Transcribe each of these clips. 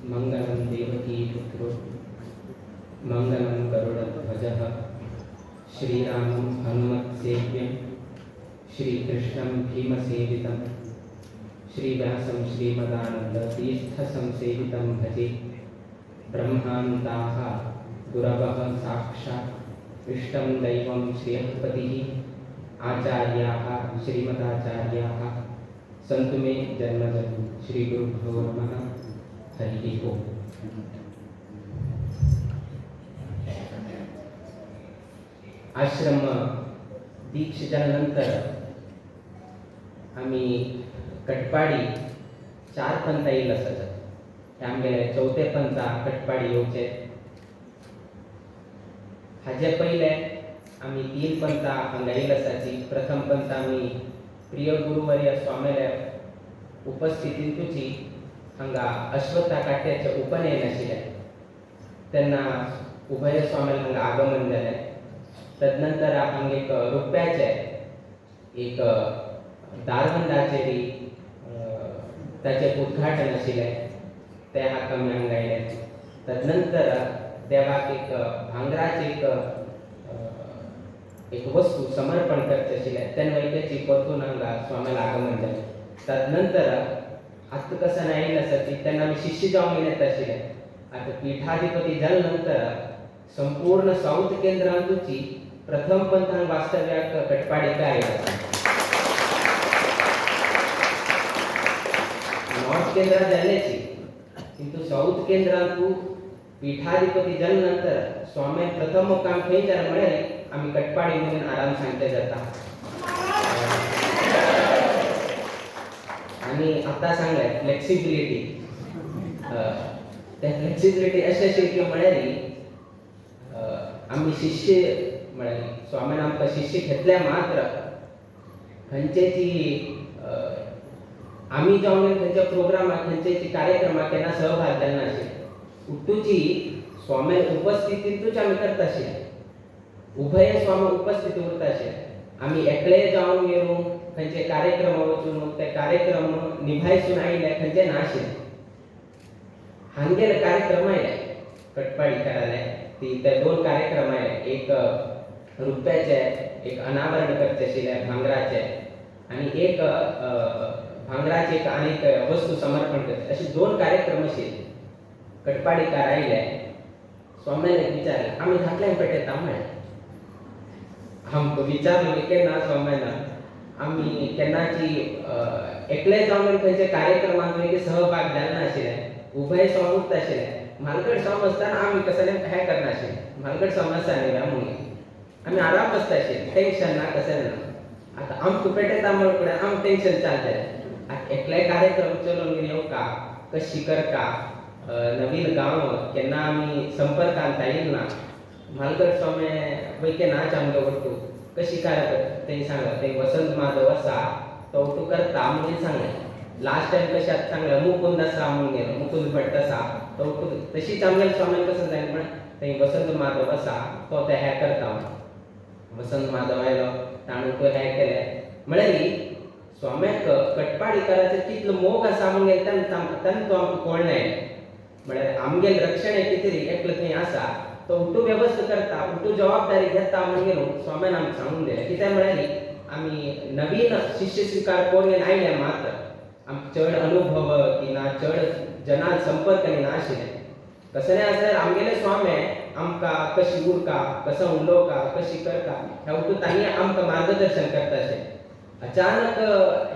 मंगलं देवकीपुत्रो मंगलं गरुडध्वजः। श्रीरामं हनुमत्सेव्यं श्रीकृष्णं भीमसेवितं श्रीव्यासं श्रीमदानन्दतीर्थसंसेवितं भजे। ब्रह्मान्ताः गुरवः साक्षात् इष्टं दैवं श्रियःपतिः आचार्याः श्रीमदाचार्याः सन्तु मे जन्मजन्म। श्रीगुरुभ्यो नमः। हरिः ओम्। आश्रम दीक्षा झाल्यानंतर आम्ही कटपाडी चार पंथा येईल आसात. हे आमगेले चवथे पंथा कटपाडी येवचे. हाजे पयले आमी तीन पंथा हांगा येयल आसाची. प्रथम पंथ आमी प्रिय गुरुवर्य स्वामील्या उपस्थितींतूची हांगा अश्वत्था काट्याचें उपनयन आशिल्लें, तेन्ना उभय स्वामील हांगा आगमन जालें. तदनंतर हांगा एक रुप्याचें एक दारबंदाचेरी ताचें उद्घाटन आशिल्लें, तें हाका आमी हांगा आयले. तदनंतर देवाक एक भांगराचें एक एक वस्तू समर्पण करचें आशिल्लें, तेन्ना वैद्याची परतून हांगा स्वामीला आगमन जालें. तदनंतर आतां कसं आयिल्लें आसा ती तेन्ना आमी शिष्य जावन येत आशिल्ले. आतां पीठाधिपती जाले नंतर संपूर्ण साऊथ केंद्रांतूची प्रथम पंथान वास्तव्याक कटपाडीका आयलो आसा. नॉर्थ केंद्रात जाल्याची, किंतु साऊथ केंद्रांतू पीठाधिपती जाले नंतर स्वामी प्रथम मुक्काम खंय जालें म्हळ्यार आमी कटपाडी म्हणून आराम सांगते जाता. आनी आतां सांगलें फ्लेक्सिबिलिटी, ते फ्लेक्सिबिलिटी अशें अशें की म्हळ्यार आमी शिष्य म्हळ्यार स्वामीन आमकां शिष्य घेतले मात्र खंयचेची आमी जावन खंयच्या प्रोग्रामाक खंयचेची कार्यक्रमाक केन्ना सहभाग जाले नाशिल्ले. उट्टूची स्वामी उपस्थितींतूच आमी करता आशिल्ले. उभय स्वामी उपस्थित उरता आशिल्ले. आमी एकले जावन गेलो खंयचे कार्यक्रम वचून ते कार्यक्रम निभायसून आयले खंयचे नाशिल्ले. हांगेले कार्यक्रम आयले कटपाडीकाराले ती ते दोन कार्यक्रम आयले, एक रुप्याचे एक अनावरण करचे आशिल्ले भांगराचे आनी एक भांगराचे एक आनीक वस्तू समर्पण करचे, अशे दोन कार्यक्रम आशिल्ले. कटपाडीकार आयले, स्वाम्यान विचारले आमी धाकल्यांक पेटयता म्हळें. आमकां विचारलें केन्ना स्वाम्यान आमी केन्नाची एकले जावन खंयच्या कार्यक्रमांत मागीर सहभाग जाले नाशिल्ले. उभय स्वामी उरता आशिल्ले. म्हालगड स्वामी आसतना आमी कसलें हें करनाशिल्लें. म्हालगड स्वामी आसा न्ही म्हणून आमी आराम बसता आशिल्ले, टेंशन ना कसलें ना. आतां आमकां पेटयता म्हणून फुडें आमकां टेंशन चालू जालें. आतां एकले कार्यक्रम चलोवन घेवन येवका कशी करका, नवीन गांव केन्ना आमी संपर्कांत आयिल ना. म्हालगड स्वामी वयके नाच आमगे वट्टू कशी काय तेणी सांगलें थंय वसंत माधव आसा तो वट्टू करता म्हणून सांगलें. लास्ट टायम कशें आतां सांगलें मुकुंद आसा म्हणून गेलो, मुकुंद भट्ट आसा तो वट्टू तशीच आमगेले स्वामीन कसं सांगलें म्हण थंय वसंत माधव आसा तो ते हें करता म्हणून. वसंत माधव आयलो, ताणें तो हें केलें. म्हळ्यार स्वाम्याक कटपाडीकाराचो कितलो मोग आसा म्हणून गेलें तेन्ना तो आमकां कळ्ळें आयलें. म्हळ्यार आमगेले रक्षण कितें तरी एकलो थंय आसा तो उठू वेवस्था करता, उठू जबाबदारी घेता म्हणून गेलो स्वाम्यान आमकां सांगून दिलें. कित्याक म्हळ्यार आमी नवीन शिष्य स्विकार करून आयले मात्र आमकां चड अनुभव की ना, चड जनान संपर्क ना आशिल्लें. कसलें आसल्यार आमगेले स्वामी आमकां कशी उरका, कसो उलोवका, कशी करका ह्या उठून तांणी आमकां मार्गदर्शन करता अशें. अचानक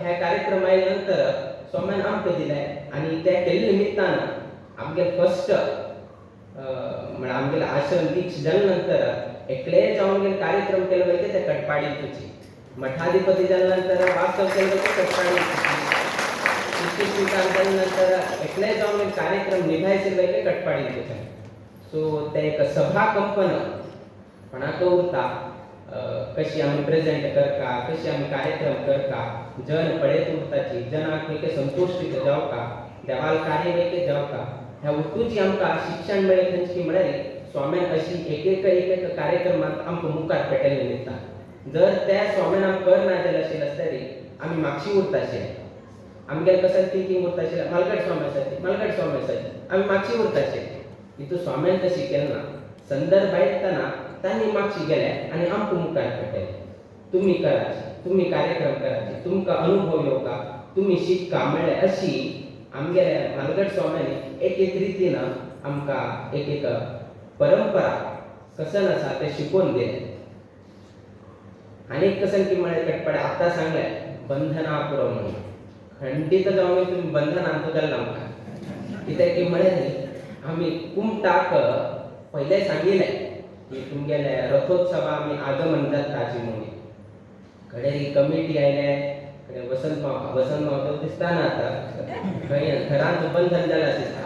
हे कार्यक्रम आयले नंतर स्वाम्यान आमकां दिलें आनी ते केल्ले निमित्तान आमगेले फर्स्ट म्हळ्यार आमगेले आश्रम दीक्षा जाले नंतर एकले जावन गेले कार्यक्रम केले वयते ते कटपाडी तुची मठाधिपती जाले नंतर वास्तव केले वयते कटपाडी तुची शिष्य स्वीकार जाले नंतर एकले जावन गेले कार्यक्रम निभायचे वयते कटपाडी तुचे. सो ते एक सभा कंपन कोणाक उरता कशी आमी प्रेजेंट करका, कशी आमी कार्यक्रम करका, जन पळयत उरताची, जनाक वयके संतुश्ट जावका, देवाल कार्य वयके जावका, ह्या वस्तूची आमकां शिक्षण मेळ्ळें खंयची म्हळ्यार स्वाम्यान अशी एक एक एक एक कार्यक्रमांत आमकां मुखार पेटयल्लें निमित्तान. जर त्या स्वाम्यान आमकां करना जालें आशिल्लें आसल्यार आमी मागशी उरता आशिल्ले. आमगेलें कसं थिंकींग उरता आशिल्लें, म्हालगड स्वामी आसाची, म्हालगड स्वामी आसाची, आमी मागशी उरताशे. हितू स्वाम्यान तशी केलें ना. संदर्भ आयतना तांणी मागशी गेले आनी आमकां मुखार काडटले, तुमी कराची, तुमी कार्यक्रम कराची, तुमकां अनुभव येवका, तुमी शिक्का. म्हणल्यार अशी आमगेल्या म्हालगड स्वाम्यांनी एक एक रितीन आमकां एक एक परंपरा कसन आसा तें शिकोवन दिलें. आनी एक कसन की म्हळ्यार कटपाडे आत्तां सांगलें बंधना पुरो म्हणून खंडीत जावन तुमी बंधनांत घालना आमकां. कित्याक की म्हळ्यार आमी कुमटाक पयलें सांगिल्लें की तुमगेले रथोत्सवा आमी आगमन जाताची म्हणून. कडे ही कमिटी आयले, कडे वसंत माव, वसंत माव तर दिसता ना आतां खंय, घरांत बंधन जालां दिसता.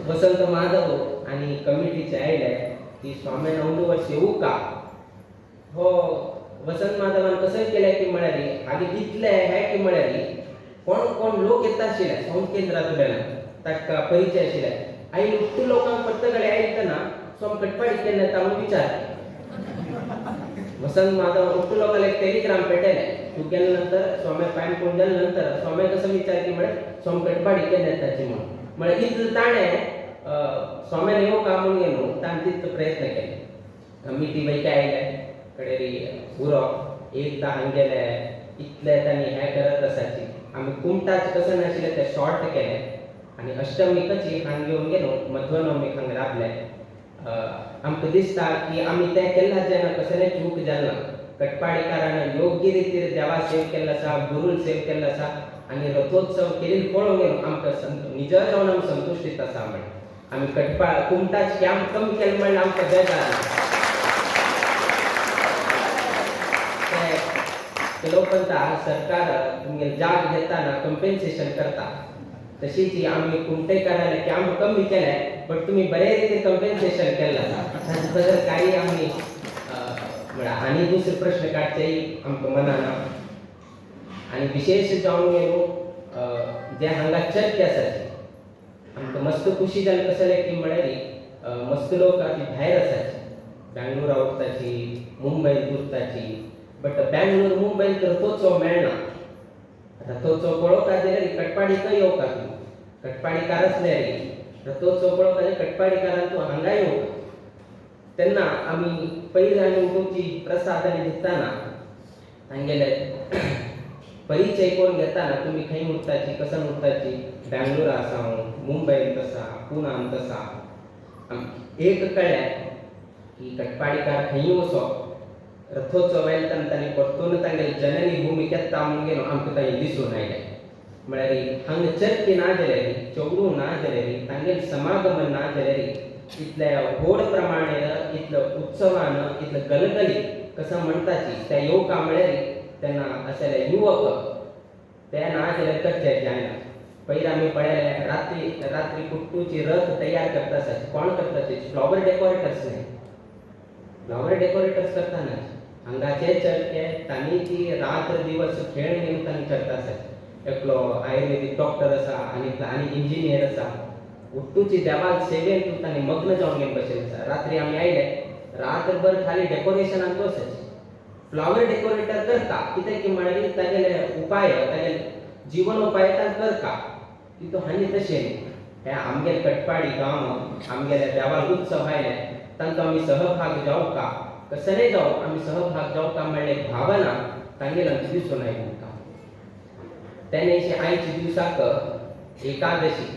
वसंत माधव आनी कमिटीचे आयले की स्वाम्यान अंदू वर्स येवू का. हो वसंत माधवान कसं केलें की म्हळ्यार हागे इतले हे की म्हळ्यार कोण कोण लोक येता आशिल्ले संत केंद्रांतल्यान, ताका परिचय आशिल्ले. आनी उट्टू लोकांक पत्तकडे आयतना स्वामी कटपाडी केन्ना येता म्हणून विचार. वसंत माधव उट्टू लोकांक एक टेलिग्राम पेटयले. तूं गेल्या नंतर स्वामी पांय पळोवन गेल्या नंतर स्वामी कसं विचार की म्हळ्यार स्वामी कटपाडी केन्ना येताची म्हणून. म्हळ्यार इतलें ताणें स्वाम्यान येवं का म्हणून न्हू ताणें तितलो प्रयत्न केले. कमिटी वयता आयले कडेरी उरो एकदां हांगेले इतले तांणी हें करत आसाची. आमी कुमटाच कसं नाशिल्लें तें शॉर्ट केलें आनी अष्टमीकची हांग घेवन गेलो, मध्वनवमीक हांगा राबले. आमकां दिसता की आमी तें केल्ला जेन्ना कसलें चूक जालें ना. कटपाडीकारान योग्य रितीर देवा सेव केल्लो आसा, गुरूल सेव केल्लो आसा आनी रथोत्सव केल्ली पळोवंक गेलो आमकां निज जावन आमी संतुश्टीत आसा. म्हणल्यार आमी कटपा कुमटाच कॅम्प कमी केलें म्हणल्यार आमकां बेजार ना. ते लोक म्हणटा सरकार तुमगेले जाग घेताना कंपेन्सेशन करता, तशीच ही आमी कुमटेकाराले कॅम्प कमी केले बट तुमी बरे रितीन कंपेन्सेशन केल्लें आसा, ताचे बद्दल काही आमी म्हळ्यार आनी दुसरे प्रश्न काडचेय आमकां मनान. आनी विशेश जावन न्हू जे हांगा चर्च आसाची आमकां मस्त खुशी जाली. कसलें की म्हळ्यार मस्त लोक आतां भायर आसाची, बँगलोरा उरताची, मुंबयत उरताची, बट बँगलोर मुंबयत रथोत्सव मेळना. रथोत्सव पळोवपाक जाल्यार कटपाडीकय येवका तूं, कटपाडीकार आसल्यार रथोत्सव पळोवपाक जाल्यार कटपाडीकारान तूं हांगा येवका. तेन्ना आमी पयलीं आमी उठोवची प्रसाद आनी दिताना तांगेले परिचय करून घेताना तुमी खंय उरताची, कसन उरताची, बँगलोरा आसा हांव, मुंबयंत आसा, पुनांत आसा. एक कळ्ळें की कटपाडीकार खंय वचो रथोत्सव आयले तेन्ना तांणी परतून तांगेले जननी भूमी केत्ता म्हणून गेलो आमकां तांणी दिसून आयलें. म्हळ्यार हांगा चर्की ना जाल्यार, चेडूं ना जाल्यार, तांगेलें समागमन ना जाल्यार इतल्या व्हड प्रमाणेन इतल्या उत्सवान इतले गलगली कसं म्हणटाची त्या येवका म्हळ्यार तेन्ना असले युवक ते ना जाल्यार करचे जायना. पयलीं आमी पळयलें रात्री रात्री कुट्टूची रथ तयार करता आसा. कोण करता ते? फ्लॉवर डेकोरेटर्स न्ही, फ्लॉवर डेकोरेटर्स करता ना. हांगाचे चरखे तांणी ती रात्र दिवस खेळ घेवन तांणी करता आसा. एकलो आयुर्वेदीक डॉक्टर आसा आनी आनी इंजिनियर आसा. उट्टूची देवाक सेवेन तूं तांणी मग्न जावन घेवन बशिल्ले आसा. रात्री आमी आयले, रात्रभर खाली डेकोरेशनाक आसाची. फ्लॉवर डेकोरेटर करता कित्याक की म्हळ्यार तागेले उपाय, तागेले जिवन उपाय तांकां करता तितू हांणी तशें न्ही. हे आमगेले कटपाडी गांव आमगेले देवाक उत्सव आयले तांकां आमी सहभाग जावका, कसलेय जावं आमी सहभाग जावका म्हणले भावना तांगेले आमची दिसून आयली आमकां. तेन्ना आयच्या दिवसाक एकादशी,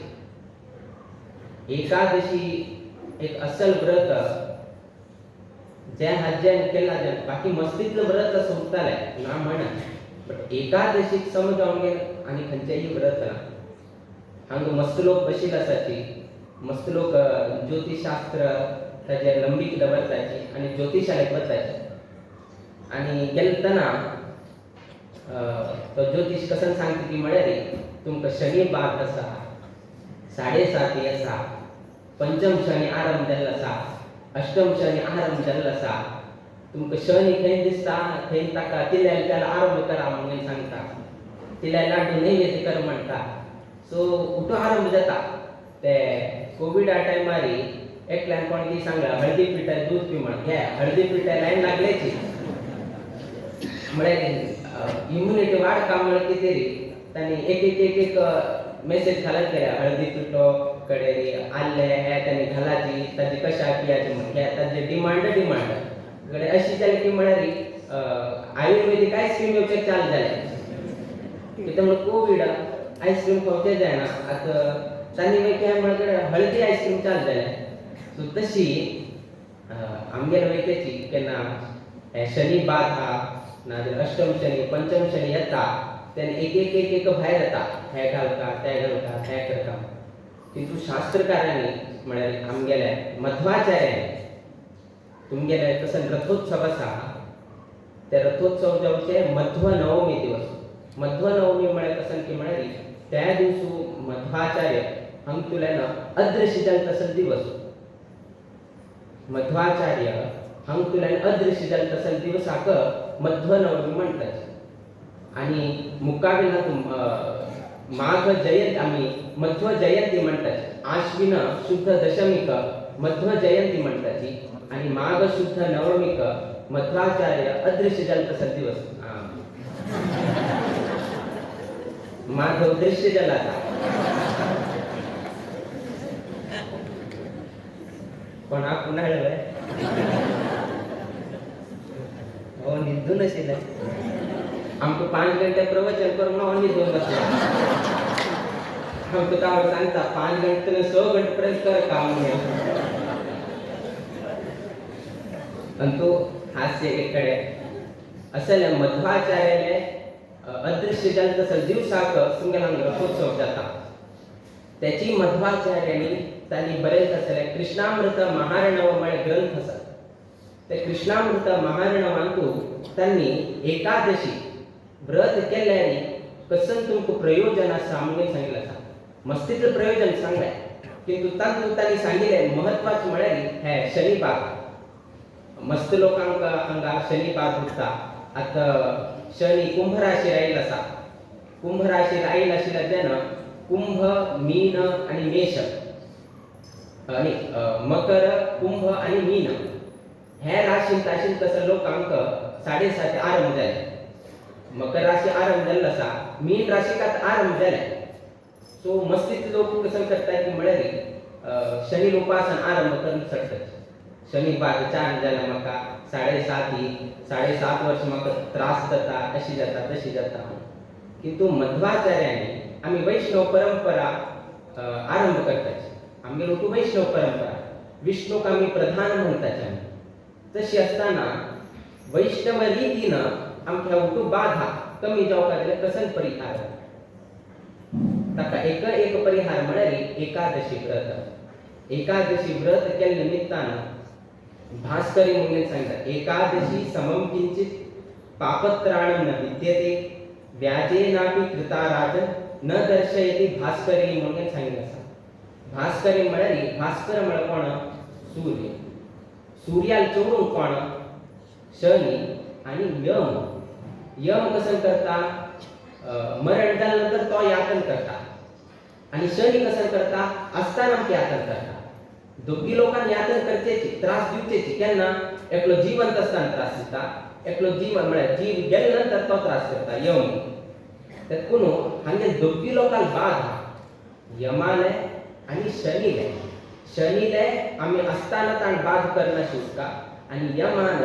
एकादशी एक असल व्रत जे हाज्यान केला जे बाकी मस्तीतलं व्रत असं उरतालें ना म्हणा, बट एकादशीक सम जावन गेले आनी खंयचेंय व्रत ना. हांगा मस्त लोक बशील आसाची, मस्त लोक ज्योतिषशास्त्र ताजेर नंबीक दवरताची आनी ज्योतिशालेक वताची. आनी गेलतना तो ज्योतिश कसन सांगता की म्हळ्यार तुमकां शनी बाद आसा, 7.5 आसा, पंचम शनी आरंभ जाल्लो आसा, अष्टम शनी आरंभ जाल्लो आसा, तुमकां शनी खंय दिसता थंय ताका तिल्या त्याला आरंभ करा म्हणून सांगता, तिल्या लाडू नैवेद्य कर म्हणटा. सो उठो आरंभ जाता. ते कोविडा टायमार एकल्यान कोण कितें सांगला, हळदी पिठाय दूद पी म्हण, घे हळदी पिठाय लायन लागल्याची म्हळ्यार इम्युनिटी वाडका म्हळ्यार कितें री तांणी एक एक एक एक मेसेज घालत गेले हळदी पिठो कडे आल्ले हे तांणी घालाची ताजी कशा पियाचे म्हण हे ताजे डिमांड डिमांड कडे अशी जाली की म्हळ्यार आयुर्वेदीक आयस्क्रीम येवचें चालू जालें. कितें म्हण कोवीड आयस्क्रीम खावचें जायना आतां तांणी मागीर काय म्हळ्यार हळदी आयस्क्रीम चालू जालें. सो तशी आमगेर वयतेची केन्ना हे शनी बाद हा नाजाल्यार अष्टम शनी पंचम शनी येता तेन्ना एक एक एक एक भायर येता हे घालता ते घालता हे करता. किंतु शास्त्रकारांनी म्हळ्यार आमगेले मध्वाचार्यांनी तुमगेले तसो रथोत्सव आसा ते रथोत्सव जावचे मध्व नवमी दिवस. मध्व नवमी म्हळ्यार कसन की म्हळ्यार त्या दिवसू मध्वाचार्य हांगतुल्यान अदृश्य जाले तसो दिवस. मध्वाचार्य हांगतुल्यान अदृश्य जाले तसो दिवसाक मध्व नवमी म्हणटात. आणि मुकाबेला माघ जयंती आमी मध्व जयंती म्हणटात. आश्विन शुद्ध दशमीक मध्व जयंती म्हणटाची आणि माघ शुद्ध नवमीक मध्वाचार्य अदृश्य जाले तसो दिवस. माधव दृश्य जाला आता कोण आपूण हाडलें हो न्हिदून आशिल्लें आमकां 5 घंटे प्रवचन करून हो न्हिदून बसला. आमकां तो सांगता 5 घंटे 6 घंटे पर्यंत कर काम म्हणून. आणि तो हास्य एक कडे असले मध्वाचार्याले अदृश्य जाले तसो दिवसाक तुमगेलो हांगा रथोत्सव जाता. त्याची मध्वाचार्यांनी तांणी बरेच आसले कृष्णामृत महार्णव म्हळ्यार ग्रंथ आसा. ते कृष्णामृत महार्णवांतू तांणी एकादशी व्रत केल्यार कसन तुमकां प्रयोजन आसा म्हणून सांगिल्लें आसा. मस्तीतलें प्रयोजन सांगलें किंतु तातूंत तांणी सांगिल्लें म्हत्वाचें म्हळ्यार हे शनिबाद. मस्त लोकांक हांगा शनिबाद उरता. आतां शनी कुंभ राशीर आयिल्लो आसा. कुंभ राशीर आयिल्लो आशिल्ल्या तेन्ना कुंभ मीन आनी मेष आनी मकर कुंभ आनी मीन हे राशीन ताशीन तसो लोकांक 7.5 आरंभ जाले. मकर राशी आरंभ जाल्लो आसा, मीन राशीक आतां आरंभ जाले. सो मस्तीत लोक कसं करतात की म्हळ्यार शनी उपासन आरंभ करून सोडटात. शनी बाद चार जाल्या म्हाका 7.5 7.5 वर्ष म्हाका त्रास जाता अशी जाता तशी जाता. किंतु मध्वाचार्यांनी आमी वैष्णव परंपरा आरंभ करताची. आमगेलो तूं वैष्णव परंपरा विष्णूक आमी प्रधान म्हणटाचे आमी. तशी आसतना वैष्णव रितीन आमकां उठू बाधा कमी जावपाक जाल्यार कसन परिहार ताका एक एक परिहार म्हळ्यार एकादशी व्रत. एकादशी व्रत केल्ल्या निमित्तान भास्करी म्हणून सांगता एकादशी समम किंचित पापत्राणं न विद्यते व्याजेनापि कृता राजन न दर्शयति भास्करी म्हणून सांगितलं आसा. भास्करी म्हळ्यार भास्कर म्हळ्यार कोण? सूर्य. सूर्याला चोरून कोण? शनी आणि यम. यम कसं करता? मरण झाल्यानंतर तो यातन करता आणि शनी कसं करता? असताना यातन करता. दोगी लोकांनी यातन करचेची त्रास दिवचेची केन्ना एकलो जिवंत असताना त्रास दिता, एकलो जीव म्हळ्यार जीव गेले नंतर तो त्रास करता यम. तेकून हांगे दोगी लोकांक बाद यमाले आणि शनीले. शनीले आमी असताना ताण बाद करना उरता आणि यमान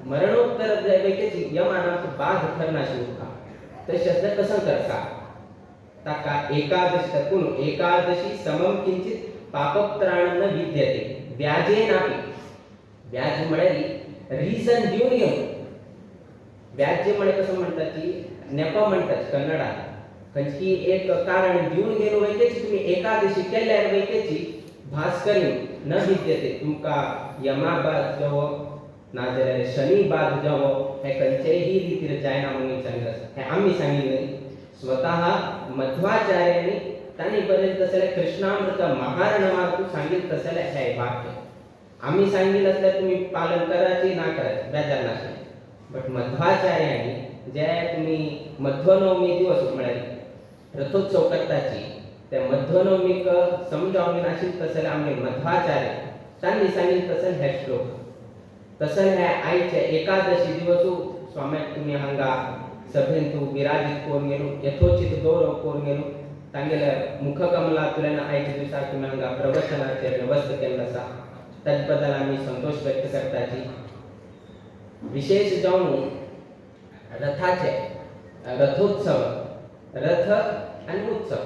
मरणोत्तर वैकेची यमान आमकां बाद करना उरता. तशें आसल्यार कसं करता? ताका एकादशी तेकून एकादशी समम किंचित पापत्राणं न विद्यते व्याजेनापि. व्याज म्हळ्यार रिजन दिवन घेवन. व्याज्य म्हळ्यार कसं म्हणटात की नेप म्हणटात कन्नडात. खंयची एक कारण दिवन घेवन वैकेची तुमी एकादशी केल्यार वैकेची भास्करी न विद्यते तुमकां यमा बाद जावो नाजाल्यार शनी बाद जावो हे खंयचेय रितीर जायना म्हणून सांगिल्लें आसा. हें आमी सांगिल्लें न्ही, स्वतः मध्वाचार्यांनी तांणी बरयलें तसलें कृष्णामृत महार्णवांतू सांगिल्लें तसलें हें वाक्य. आमी सांगिल्लें आसल्यार तुमी पालन कराची ना कराचें बेजार नाशिल्लें. बट मध्वाचार्यांनी जे तुमी मध्वनवमी दिवस म्हळ्यार रथोत्सव करताची त्या मध्वनवमीक समजावन नाशिल्लें तसलें आमगे मध्वाचार्य तांणी सांगिल्लें तसलें हे श्लोक. तसलें हे आयचे एकादशी दिवसू स्वाम्याक तुमी हांगा सभेंतू विराजीत करून गेलो यथोचित गौरव करून गेलो. तांगेल्या मुखकमलांतल्यान आयच्या दिसा तुमी हांगा प्रवचनाचेर वेवस्था केल्लो आसा, ताचे बद्दल आमी संतोश व्यक्त करताची. विशेष जावन रथाचे रथोत्सव, रथ आनी उत्सव.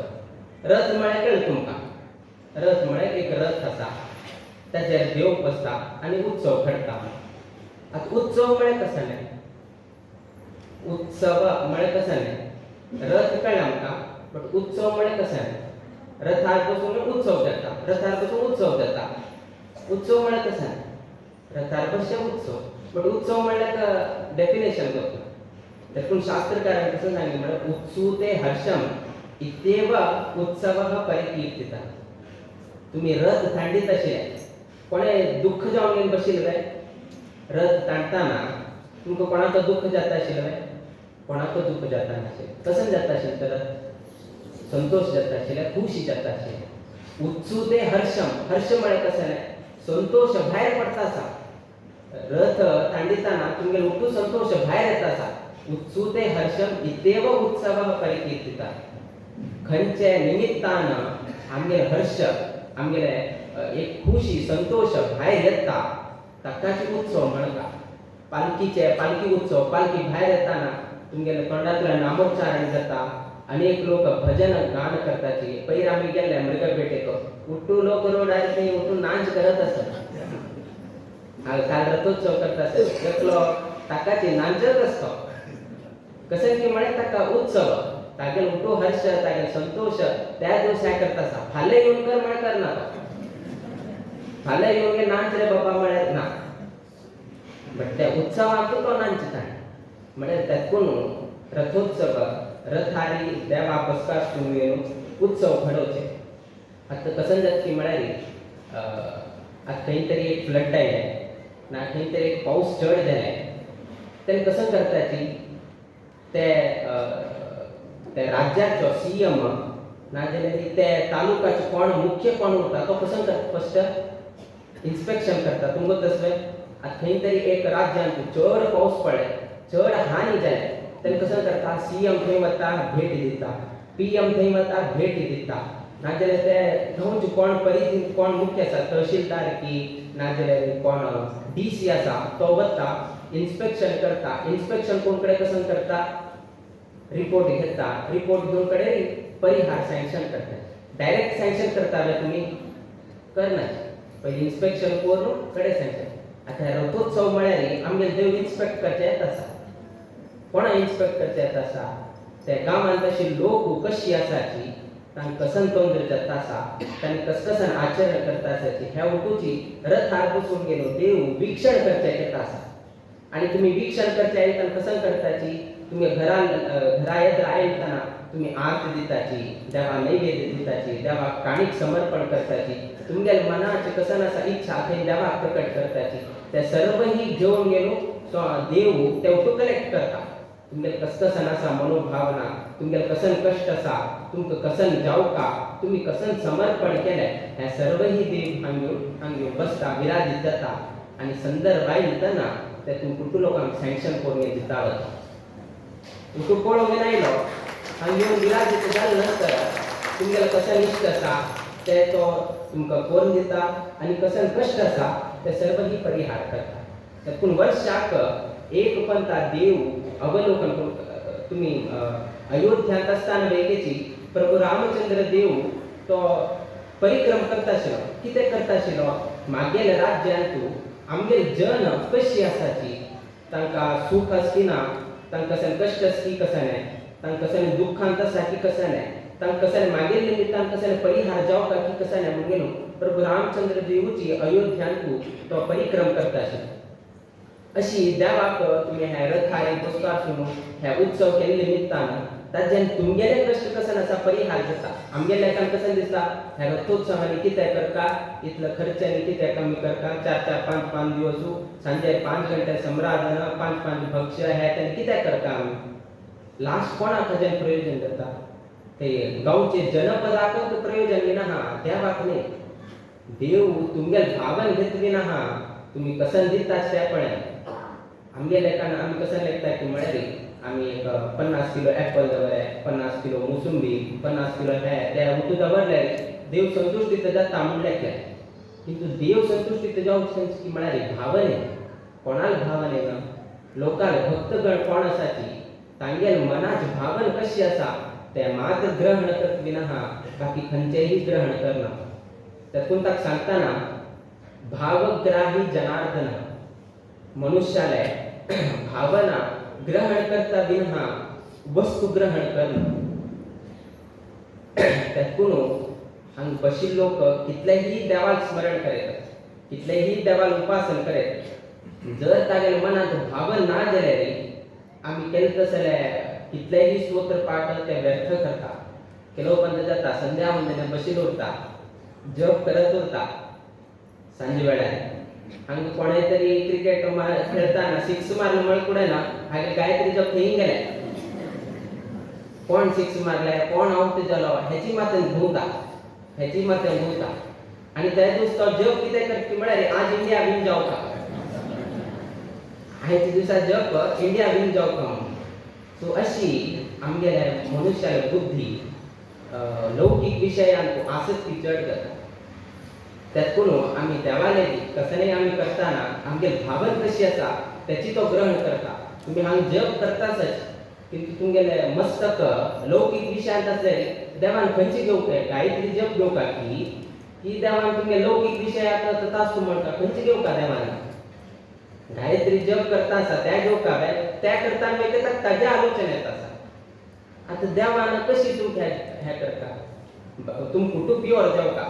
रथ म्हळ्यार कळ्ळें तुमकां, रथ म्हळ्यार एक रथ आसा, ताचेर देव बसता आनी उत्सव घडटा. आतां उत्सव म्हळ्यार कसो न्ही, उत्सव म्हळ्यार कसो न्ही, रथ कळ्ळें आमकां, बट उत्सव म्हळ्यार कसो न्ही, रथार बसून उत्सव जाता, रथार बसून उत्सव जाता. उत्सव म्हळ्यार कसो न्ही, रथार बसचे उत्सव, बट उत्सव म्हळ्यार डेफिनेशन करता. देखून शास्त्रकारांनी कसं सांगितलं म्हळ्यार उत्सुते हर्षम इत्येव उत्सवः परिकीर्तितः. तुम्ही रथ तांडीत आशिल्ले, कोणे दुःख जावन घेवन बशिल्ले, रथ तांडताना तुमकां कोणाचो दुःख जाता आशिल्लें? कोणाचो दुःख जाता नाशिल्लें. कसं जाता आशिल्लें तर संतोष जाता आशिल्लें, खुशी जाता आशिल्लें. उत्सुते हर्षम, हर्ष म्हळ्यार कसं न्ही, संतोष भायर पडटा आसा. रथ तांडिताना तुमगेलो उठू संतोष भायर येता आसा. उत्सुते हर्षम इत्येव उत्सवः परिकीर्तितः. खंयचे निमित्तान आमगेले हर्ष, आमगेले एक खुशी संतोष भायर येता, ताकाच उत्सव म्हणटा. पालखीचे पालखी उत्सव, पालखी भायर येताना तुमगेले तोंडांतल्यान नामोच्चारण जाता, अनेक लोक भजन गान करताची. पयर आमी गेल्ले मृगपेटेक, उठू लोक रोडार थंय उठून नाच करत आसत. काल रथोत्सव करता आसत, एकलो ताकाची नाचत आसता. कसं की म्हळ्यार ताका उत्सव, तागेलो उठू हर्ष, तागेलो संतोष त्या दिवसा करता आसा. फाल्यां येवन कर म्हळ्यार करना तो, फाल्यां येवन नाच रे बाबा म्हळ्यार ना, बट त्या उत्सवाक तो नाचता. म्हळ्यार तेतून रथोत्सव, रथारी देवा बसका येवन उत्सव घडोवचे. आतां कसं जाता की म्हळ्यार आतां खंय तरी एक फ्लड आयलें ना, खंय तरी एक पावस चड जालें, तेन्ना कसं करताची ते ते राज्याचो सीएम नाजाल्यार ते तालुकाचो कोण मुख्य कोण उरता तो कसं करता, फस्ट इन्स्पेक्शन करता. तुमकां तसलें आतां खंय तरी एक राज्यांत चड पावस पडले, चड हानी जाले, तेन्ना कसं करता, सीएम थंय वता भेट दिता, पीएम थंय वता भेट दिता, नाजाल्यार ते गांवचे कोण परिधीन कोण मुख्य आसा, तहसीलदार की नाजाल्यार कोण डीसी आसा, तो वता इन्स्पेक्शन करता. इन्स्पेक्शन कोण कडेन कसं करता, रिपोर्ट घेता, रिपोर्ट घेवन कडेन परिहार सँक्शन करता. डायरेक्ट सँक्शन करता वे तुमी करना, पयलीं इन्स्पेक्शन करून कडेन सँक्शन. आतां रथोत्सव म्हळ्यार आमगेले देव इन्स्पेक्ट करचे येत आसा. कोणा इन्स्पेक्ट करचे येत आसा? ते गांवांत अशी लोक कशी आसाची, तांकां कसन तोंद्र जाता आसा, तांणी कसकसन आचरण करता आसाची, ह्या वटूची रथार बसून गेलो देव वीक्षण करचे येता आसा. आणि तुम्ही वीक्षण करचे आयताना कसं करताची, तुम्ही घरा घरा येत आयताना तुम्ही आरती दिताची, देवा नैवेद्य दिताची, देवाक काणीक समर्पण करताची, तुमगेले मनाचे कसन आसा इच्छा थंय देवाक प्रकट करताची. ते सर्वही घेवन गेलो सो देव ते उठू कलेक्ट करता. तुमगेले कसकसन आसा मनोभावना, तुमगेले कसन कश्ट आसा, तुमकां कसन जावका, तुमी कसन समर्पण केलें, हें सर्वही देव हांग येवन हांग येवन बसता, विराजीत जाता आनी संदर्भ आयतना ते तुमकां कुटू लोकांक सँक्शन करून दिता वता. तुका पळोवंक आयलो, हांगा येवन विराजीत जाले नंतर तुमगेले कशें इश्ट आसा ते तो तुमकां करून दिता आनी कशें कश्ट आसा ते सर्वही परिहार करता. पूण वर्षाक एक पंता देव अवलोकन करून तुमी अयोध्यांत आसतना वेगेची प्रभू रामचंद्र देव तो परिक्रम करता आशिल्लो. कितें करता आशिल्लो? मागेले राज्यांतू आमगेले जन कशी आसाची, तांकां सूख आसा की ना, तांकां कशें कश्ट आसा की कशें न्हय, तांकां कशें दुख्खांत आसा की कशें न्हय, तांकां कशें मागेले निमित्तान कशें परिहार जावका की कशें न्हय, म्हणून प्रभू रामचंद्र देवूची अयोध्यांतू तो परिक्रम करता आशिल्लो. अशी देवाक तुमी हे रथार बसकार सुनू हे उत्सव केल्ले निमित्तान ताज्यान तुमगेले कश्ट कशें आसा परिहार जाता. आमगेले लेखान कशें दिसता, ह्या रथोत्सवानी कितें करता, इतलो खर्चानी कितें कमी करता, 4 4 5 5 दिवस सांजे 5 घंटे सम्रादन, 5 5 भक्ष्य हे तेन्ना कितें करता आमी. लास्ट कोणाक हाजें प्रयोजन जाता? ते गांवचे जनपदाक प्रयोजन घेना हा, देवाक न्ही. देव तुमगेले भावन घेत बी ना हा, तुमी कसन दितात ते पळय. आमगे लेखान आमी कशें लेखता की म्हळ्यार आमी एक 50 किलो ॲपल दवरले, 50 किलो मोसंबी, 50 किलो हे ते उतू दवरले, देव संतुश्टी जाता म्हणलें. किंतु देव संतुश्टी जावंक की म्हळ्यार भावने कोणाल भावने ना लोकाल भक्तगण कोण आसाची तांगेल मनाच भावन कशी आसा ते मात ग्रहण करत विना बाकी खंयचेही ग्रहण करना. तातूंत ताका सांगतना भावग्राही जनार्दन मनुष्याले भावना ग्रहण करता विना वस्तू ग्रहण करना. त्यातून हांगा बशिल्ले लोक कितलेही देवाक स्मरण करीत, कितलेही देवाक उपासन करीत, जर तागेले मनांत भावन ना जाल्यार आमी केले तसले कितलेही स्तोत्र पाठ ते व्यर्थ करता. केलो बंद जाता, संध्या वंदने बशिल्लो उरता, जप करत उरता. सांजे वेळार हांगा कोणें तरी क्रिकेट खेळताना सिक्स मारलो म्हळ कुडें ना हागे गायत्री जप थंय गेले, कोण सिक्स मारले कोण आवट जालो हेची मात घुंवता, हेची मात घुंवता. आनी ते दीस तो जप कितें करता म्हळ्यार आज इंडिया विन जावका, आयच्या दिसा जप इंडिया विन जावका म्हणून. सो अशी आमगेल्या मनुष्याले बुद्धी लौकीक विशयांत आसक्ती चड जाता. त्यातून आमी देवाले कसलेय आमी करताना आमगे भावन कशी आसा त्याची तो ग्रहण करता. तुमी हांगा जप करताच किंतु तुमगेले मस्तक लौकीक विशयांत आसले देवान खंयची घेवंक गायत्री जप घेवका की की देवान तुमगे लौकीक विशयाक तथास्तु म्हणटा खंयची घेवका देवान गायत्री जप करता आसा त्या घेवका त्या करता मागीर ताजे आलोचन येता आसा. आतां देवान कशी तुमकां हें करता, तुम कुटू प्युअर जावका,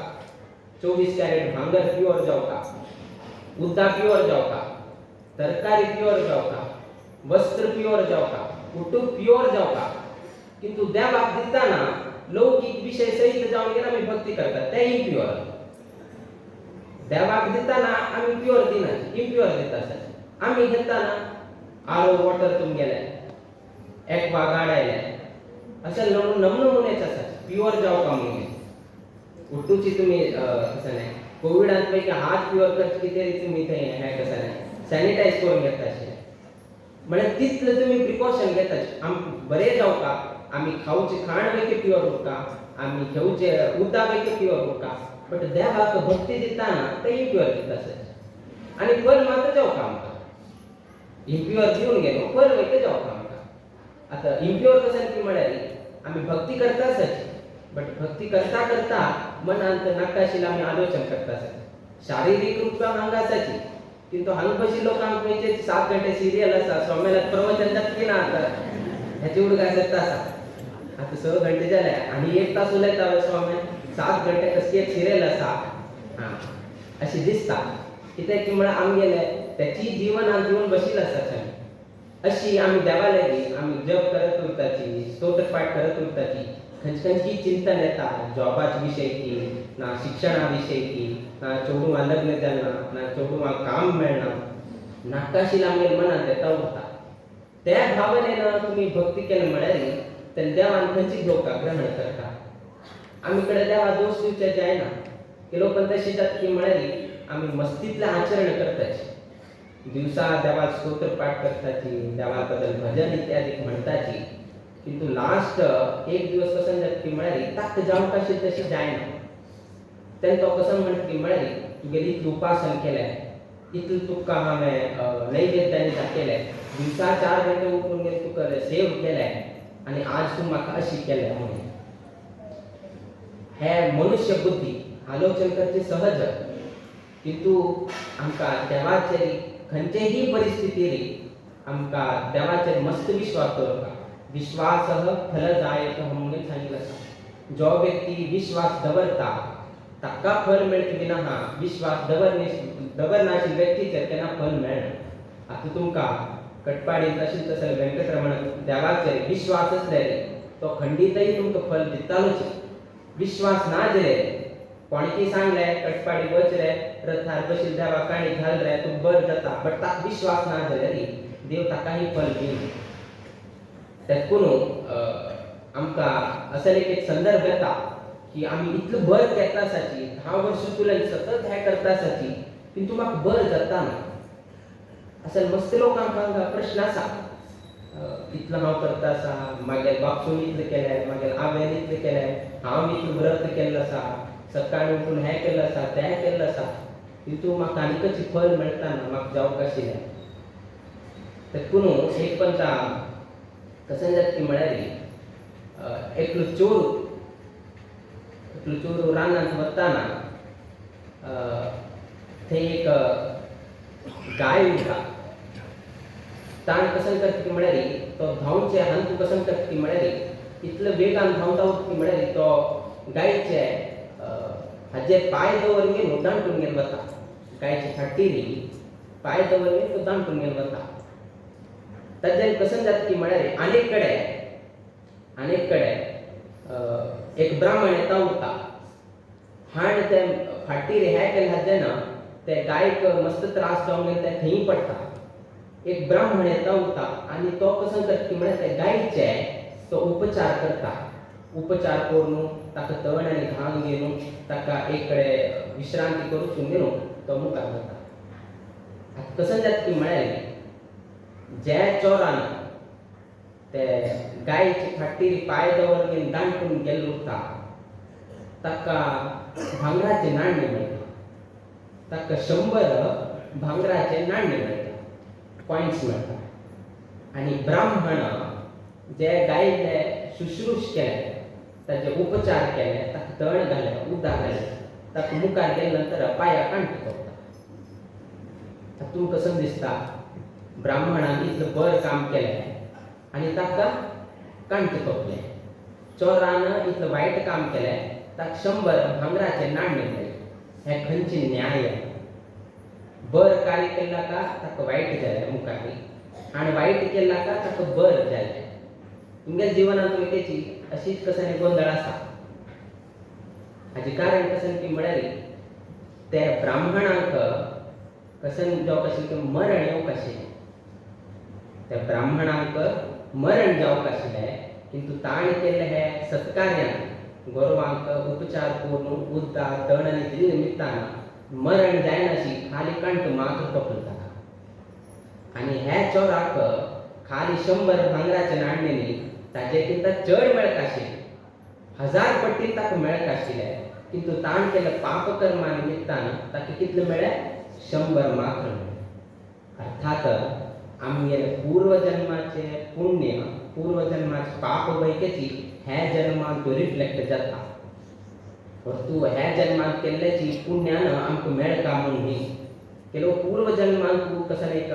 24 कॅरेट भांगर प्युअर जावका, उद्दा प्युअर जावका, तरकारी प्युअर जावका, वस्त्र प्युअर जावका, कुटू प्युअर जावका, किंतु देवाक दिताना लौकीक विशय सहित जावन गेल्यार आमी भक्ती करतात ते इम्प्युअर. देवाक दिताना आमी प्युअर दिना, इम्प्युअर दिता आसा. आमी घेताना आरो वॉटर तुमगेले एक्वा गार्ड आयले अशें नमनमुनेच आसा प्युअर जावका म्हणून. उट्टूची तुमी कसं नाही कोविडांत पैकी हात प्युअर करचे कितें तुमी थंय हें कसं नाही सॅनिटायज करून घेता अशें म्हळ्यार तितलें तुमी प्रिकॉशन घेता. आम बरें जावका, आमी खावचें खाण पैकी प्युअर उरता, आमी घेवचें उदक पैकी प्युअर उरता, बट देवाक भक्ती दिताना ते इम्प्युअर दिता आसा. आनी फल मात्र जावका आमकां इम्प्युअर दिवन गेलो फल वयता जावका आमकां. आतां इम्प्युअर कशें की म्हळ्यार आमी भक्ती करता आसाची बट भक्ती करता करता मनांत नाका आशिल्लें आमी आलोचन करता आसा. शारिरीक रूपान हांगा आसाची किंतु हांगा बशिल्ले लोकांक खंयचे 7 घंटे सिरियल आसा, स्वाम्याला प्रवचन जातकी ना आतां हेची उडगास येता आसा. आतां 6 घंटे जाले आनी 1 तास उलयता स्वामी, 7 घंटे कसली एक सिरियल आसा हां अशें दिसता. कित्याक की म्हळ्यार आमगेले त्याची जीवनात जीवन बशिल्लें आसा. अशी आमी देवा लागीं आमी जप करत उरताची, स्तोत्र पाठ करत उरताची, खंयची खंयची चिंतन येता जॉबाच विशय की ना, शिक्षणा विशय की ना, चेडवां लग्न जालना ना, चेडवां काम मेळना, नाकाशील आमगे मनांत येता उरता. त्या भावनेन तुमी भक्ती केली म्हळ्यार तेन्ना देवान खंयची घेवका ग्रहण करता. आमी कडेन देवा दोश दिवचे जायना. लोकां तशी जाता की म्हळ्यार आमी मस्तीतलें आचरण करताची, दिवसा देवाक स्तोत्र पाठ करताची, देवा बद्दल भजन इत्यादी म्हणताची, किंतु लास्ट एक दिवस कसं जाता की म्हळ्यार ताक जावंक आशिल्लें तशें जायना. तेन्ना तो कसं म्हणटा की म्हळ्यार तुगेली इतलें उपासन केलें, इतलें तुका हांवें नैवेद्यानी दाखयलें, दिवसा 4 घंटे उठून गेले तुका सेव केलें आनी आज तूं म्हाका अशी केलें म्हणून. हे मनुष्य बुद्धी आलोचन करचे सहज, किंतु आमकां देवाचेर खंयचेही परिस्थितीर आमकां देवाचेर मस्त विश्वास दवरता. विश्वास फलदायक म्हणून सांगितलं आसा. जो व्यक्ती विश्वास दवरता ताका फल मेळटा विना हा विश्वास दवरनाशिल्ल्या व्यक्तीचेर केन्ना फल मेळना. आतां तुमकां कटपाडी तशें तशें वेंकटरमण देवाचेर विश्वास आसल्यार तो खंडीतय तुमकां फल दितालोच. विश्वास ना जाल्यार कोणें सांगलें कटपाडी वच रे, रथार बशील देवा काणी घाल रे, तूं बर जाता, बट ताका विश्वास ना जाल्यार देव ताकाय फल दिना. तेतून आमकां असो एक संदर्भ येता की आमी इतलो बर घेता आसाची, 10 वर्सां तुला सतत हें करता आसाची, किंतु म्हाका बर जाता ना. असं मस्त लोकांक हांगा प्रश्न आसा. इतलो हांव करता आसा, मागीर बापसून इतलें केलें, मागीर आवयन इतलें केलें, हांव इतलें व्रत केल्लें आसा, सकाळीं उठून हें केल्लें आसा, तें केल्लें आसा, तितू म्हाका आनीकच फल मेळटा ना, म्हाका जावंक आशिल्लें. तेकून एक पंता कशें जाता की म्हळ्यार एकलो चोर, एकलो चोर रानांत वताना थंय एक गाय उरता. ताण कशें करता की म्हळ्यार तो धांवचे हांतू कशें करता की म्हळ्यार इतले वेगान धांवता उरता की म्हळ्यार तो गायचे हाजे पांय दवर घेवन दांटून घेवन वता. गायचे फाटीर पांय दवर घेवन तो दांटून घेवन वता. ताज्यान कशें जाता की म्हळ्यार आनीक कडेन, आनीक कडेन एक ब्राह्मण येता उरता. हाण ते फाटीर हें केलें हाजें ना ते गायक मस्त त्रास जावन गेले, ते थंय पडटा. एक ब्राह्मण येता उरता आनी तो कसो करता की म्हळ्यार ते गायचे तो उपचार करता. उपचार करून ताका तण आनी घाम घेवन ताका एक कडेन विश्रांती करून घेवन तो मुखार वता. आतां कसो जाता की म्हळ्यार ज्या चोरान ते गायचे फाटीर पांय दवर घेवन दांटून गेल्लो उरता ताका भांगराचें नाण्य मेळटा. ताका 100 भांगराचें नाण्य मेळटा, पॉयंट्स मेळटा. आनी ब्राह्मण जे गायले शुश्रूष केले, ताजे उपचार केले, ताका तण घालें, उदक घालें, ताका मुखार गेले नंतर पांया कांट तोपता. तातूंत कसो दिसता ब्राह्मणान इतलें बरें काम केलें आनी ताका कांट तोपलें. चोरान इतलें वायट काम केलें, ताका 100 भांगराचें नाण्य मेळ्ळें. हें खंयचें न्याय? बरें कार्य केल्ला का ताका वायट जालें मुखार, आनी वायट केल्ला का ताका बरें जालें. तुमगेल्या जिवनांत वयतेची अशीच कसो गोंदळ आसा. हाजें कारण कशें की म्हळ्यार ते ब्राह्मणांक कशें जावंक आशिल्लें की मरण येवंक आशिल्लें. त्या ब्राह्मणांक मरण जावंक आशिल्लें, किंतु ताणें केल्लें हें सत्कार्यान गोरवांक उपचार करून उदक तण आनी दिल्ले निमित्तान मरण जायनाशी खाली कांट मात्र तोपलो ताका. आनी ह्या चोराक खाली 100 भांगराचें नाण्य न्ही, ताजे किंता चड मेळटा आशिल्लें, 1000 पट्टीन ताका मेळटा आशिल्लें, किंतु ताण केल्ल्या पापकर्मा निमित्तान ताका कितलें मेळ्ळें? 100 मात्र मेळ्ळें. अर्थात आमगेले पूर्वजन्माचे पुण्य, पूर्वजन्माचे पाप वैकेची ह्या जन्मांत रिफ्लेक्ट जाता. परतू ह्या जन्मांत केल्ल्याची पुण्यान आमकां मेळटा म्हूण न्ही. ಕೆಲವು पूर्वजन्मांत कसं एक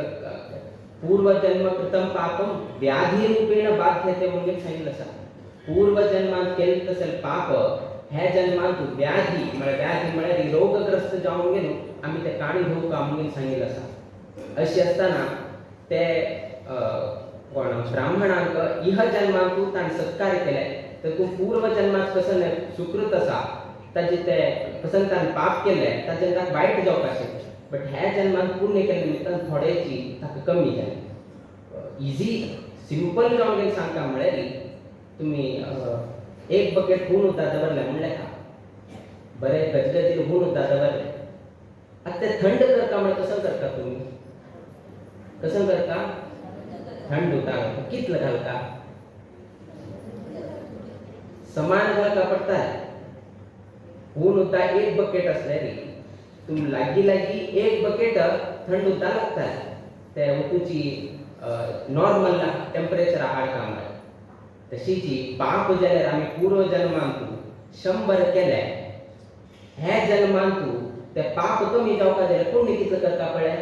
पूर्वजन्म कृतं पापम व्याधी रूपेण बाध्यते म्हणून सांगितलं आसा. पूर्वजन्मांत केल्लें तसलें पाप ह्या जन्मांत व्याधी म्हळ्यार, व्याधी म्हळ्यार रोगग्रस्त जावन घेवन आमी ते काणी घेवका म्हणून सांगिल्लें आसा. अशें आसतना ते कोण ब्राह्मणांक इह जन्मांतू ताणें सत्कार केले, तर तूं पूर्वजन्मात कसं सुकृत आसा ताजे ते कसं ताणें पाप केलें ताजें ताका वायट जावपाक आशिल्लें, बट ह्या जन्मांत पुण्य केल्ले निमित्तान थोडेची ताका कमी जालें. इजी सिंपल जावन गेलें सांगता म्हळ्यार तुमी एक बकेट हून उदक दवरलें म्हणलें का बरें गजगजीर हून उदक दवरलें, आतां तें थंड करता म्हळ्यार कसं करता तुमी? कसं करता थंड उदक? कितलें घालता? समान घालता पडटा. हून उदक एक बकेट आसल्यार तुमी लागीं लागीं एक बकेट थंड उदक लागता ते उतूची नॉर्मल टेम्परेचर हाडटा म्हळ्यार. तशीच पाप जाल्यार आमी पूर्व जन्मांतू 100 केले, ह्या जन्मांतू ते पाप कमी जावपा जाल्यार पुण्य कितलें करता पळय?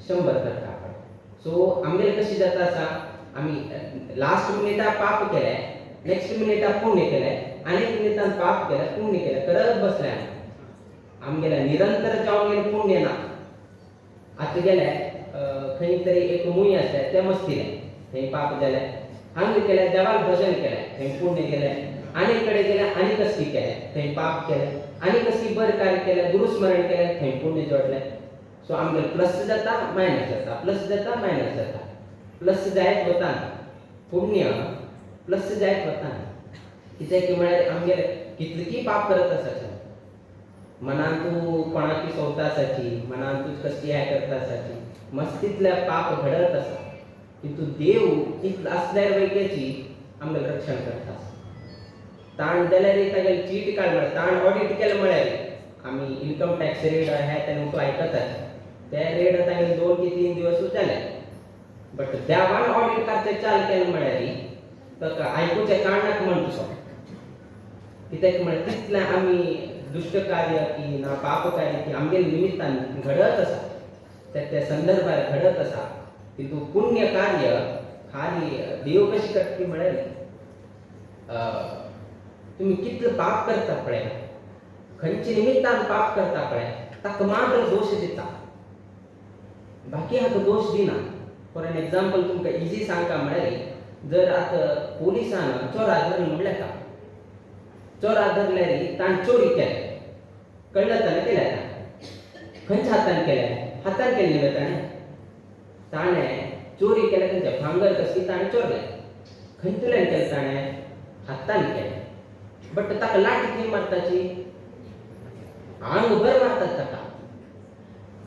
100 करता पळय. सो आमगेलें कशें जाता आसा, आमी लास्ट मिनिटा पाप केलें, नेक्स्ट मिनिटा पुण्य केलें, आनी मिनिटान पाप केलें, पुण्य केलें, करत बसले आमी. आमगेलें निरंतर जावन गेलें पुण्य ना. आतां गेले खंय तरी एक मूय आसलें तें मस्तिलें, थंय पाप जालें. हांगा केलें देवाक भजन केलें, थंय पुण्य केलें. आनी कडेन गेलें आनी कसली केलें, थंय पाप केलें. आनी कसली बरें कार्य केलें, गुरुस्मरण केलें, थंय पुण्य जोडलें. सो आमगेलें प्लस जाता मायनस जाता, प्लस जाता मायनस जाता, प्लस जायत वता, पुण्य प्लस जायत वता. कित्याक की म्हळ्यार आमगेले कितलीं पाप करत आसाची, मनांतू कोणाकी सोवता आसाची, मनांतूच कसली हें करता आसाची, मस्तींतल्या पाप घडत आसा. किंतु देव इतलो आसल्यार वैक्याची आमगेलें रक्षण करता. ताण जाल्यार तागेले चीट काड म्हळ्यार ताण ऑडिट केलें म्हळ्यार आमी इन्कम टॅक्स रेड हे तेन्ना तूं आयकतात ते रेड तागेले 2 की 3 दिवसूच जाले. बट देवान ऑडिट करचें चाल केलें म्हळ्यार ताका आयकुचें काडनाक म्हण तुजो कित्याक म्हळ्यार तितलें आमी दुश्ट कार्य की ना पाप कार्य की आमगेले निमित्तान घडत आसा, त्या त्या संदर्भार घडत आसा. किंतु पुण्य कार्य खाली देव कशी करता म्हळ्यार तुमी कितलें पाप करता पळय, खंयच्या निमित्तान पाप करता पळय, ताका मात्र दोश दिता, बाकी हाका दोश दिना. फॉर एन एग्जाम्पल तुमकां इजी सांगता म्हळ्यार जर आतां पोलिसान चोराक धरलें म्हणलें का, चोराक धरल्यार ताणें चोरी केल्या, कळ्ळें ताणें केल्या, खंयच्या हातान केल्या, हातान केलें न्ही ताणें, ताणें चोरी केल्या खंयच्या भांगर कसली ताणें चोरलें, खंयतल्यान केलें ताणें, हातान केलें. बट ताका लाठी खंय मारताची, आंगभर मारतात ताका,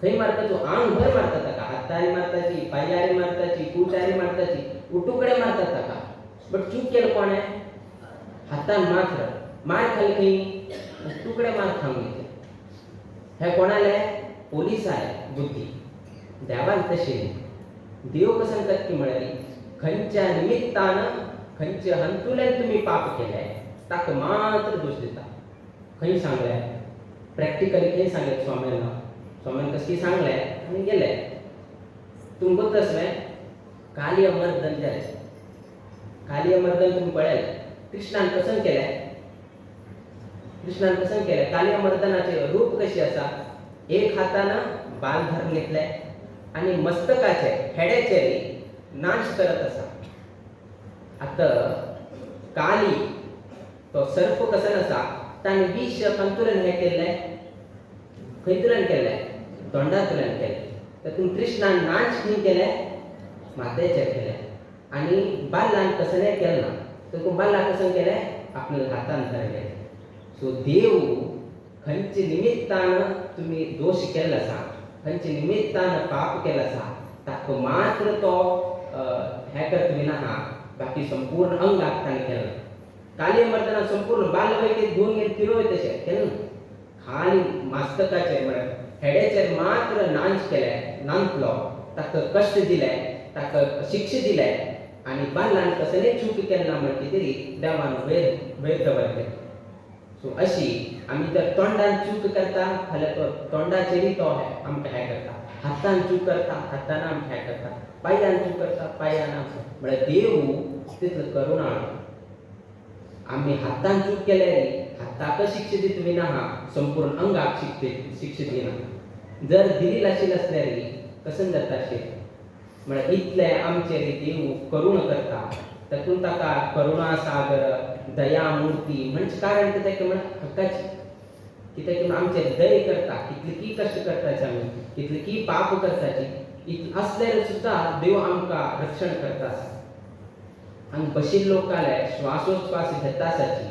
खंय मारता तूं, आंगभर मारता ताका, हातारी मारताची, पांयारी मारताची, कुटारी मारताची, उटुकडे मारतात ताका. बट चूक केलं कोणें, हातान मात्र मार खाली खंय तुकडे मार खावन घेतले. हे कोणाले, पोलिसाले बुद्धी. देवान तशी न्ही. देव कसं करता म्हळ्यार खंयच्या निमित्तान खंयच्या हंतुल्यान तुमी पाप केले ताका मात्र दोश दिता. खंय सांगलें प्रॅक्टिकली, खंय सांगलें स्वाम्यान, स्वाम्यान कशी सांगलें आनी गेले. तुमकां तसलें कालिय मर्दन जालें, कालिय मर्दन तुमी पळयलें कृष्णान कसं केलें, कृष्णान कसं केलें. कालिय मर्दनाचें रूप कशी आसा, एक हातान बाल धरून घेतलें आनी मस्तकाचे हेड्याचेर नाच करत आसा. आतां काली तो सर्प कसो आसा, ताणें विष खंयतल्यान हें केल्लें, खंयतल्यान केल्लें, तोंडांतल्यान केलें. तातूंत कृष्णान नाच खंय केलें, माथ्याचेर केलें. आनी बाल्लान कसलें केलें ना, तातूंत बाल्ला कसं केलें, आपल्या हातान धरलें. सो देव खंयच्या निमित्तान तुमी दोश केल्लो आसा, खंयच्या निमित्तान पाप केलो आसा, ताका मात्र तो हें करता विना आहा, बाकी संपूर्ण अंगाक ताणें केलें. काली मर्दना संपूर्ण बाल वैके धुवन घेवन फिरोय तशें केलें ना, खाली मास्तकाचेर म्हळ्यार हेड्याचेर मात्र नाच केले, नांतलो, ताका कश्ट दिले, ताका शिक्षा दिले. आनी बाल्लान कसलें चूक केलें ना म्हण कितें तरी देवान वयर वयर दवरलें. सो अशी आमी जर तोंडान चूक करता जाल्यार तो तोंडाचेरय तो आमकां हें करता, हातान चूक करता हातान आमकां हें करता, पांयान चूक करता पांयान आमकां. म्हळ्यार देव तितलो करुणाळ. आमी हातान चूक केल्यार हाताक शिक्षा दिता विना आहा, संपूर्ण अंगाक शिक्षा दिना. जर दिली आशिल्ली आसल्यार कसं जाता अशें, म्हळ्यार इतलें आमचेर देव करुणा करता. तातूंत ताका करुणा सागर दया मूर्ती म्हणजे कारण कित्याक म्हळ्यार हक्काची, कित्याक म्हण आमचेर दय करता. कितले की कश्ट करताचे आमी, कितले की पाप करताची, इत आसल्यार सुद्दां देव आमकां रक्षण करता आसा. हांगा बशिल्ले लोकाले श्वासोश्वास घेता आसाची,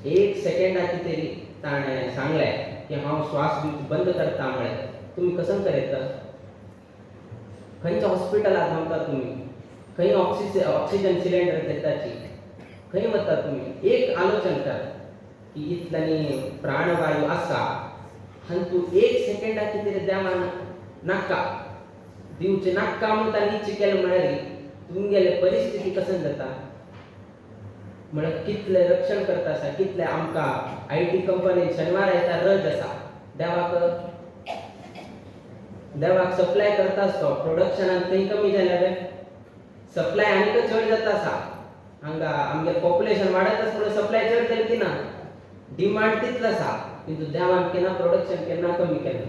एक सेकंडा तरी ताणें सांगलें की हांव श्वास दिवचो बंद करता म्हळें, तुमी कसं करयता? खंयच्या हॉस्पिटलात वता तुमी, खंय ऑक्सिजन सिलेंडर घेताची, खंय वता तुमी? एक आलोचन कर की इतल्यांनी प्राणवायू आसा आनी तूं एक सेकंडा कितें देवान नाका दिवचें नाका म्हणून ताणें इच्छा केलें म्हळ्यार तुमगेले परिस्थिती कसं जाता? म्हळ्यार कितलें रक्षण करता आसा, कितलें आमकां IT कंपनीन शनिवार आयतार रज आसा, देवाक देवाक सप्लाय करता आसतो. प्रोडक्शनान थंय कमी जाल्यार सप्लाय आनीक चड जाता आसा. हांगा आमगे पॉप्युलेशन वाडत आसा म्हणून सप्लाय चड जाली की ना, डिमांड तितलो आसा. किंतु देवान केन्ना प्रोडक्शन केन्ना कमी केलें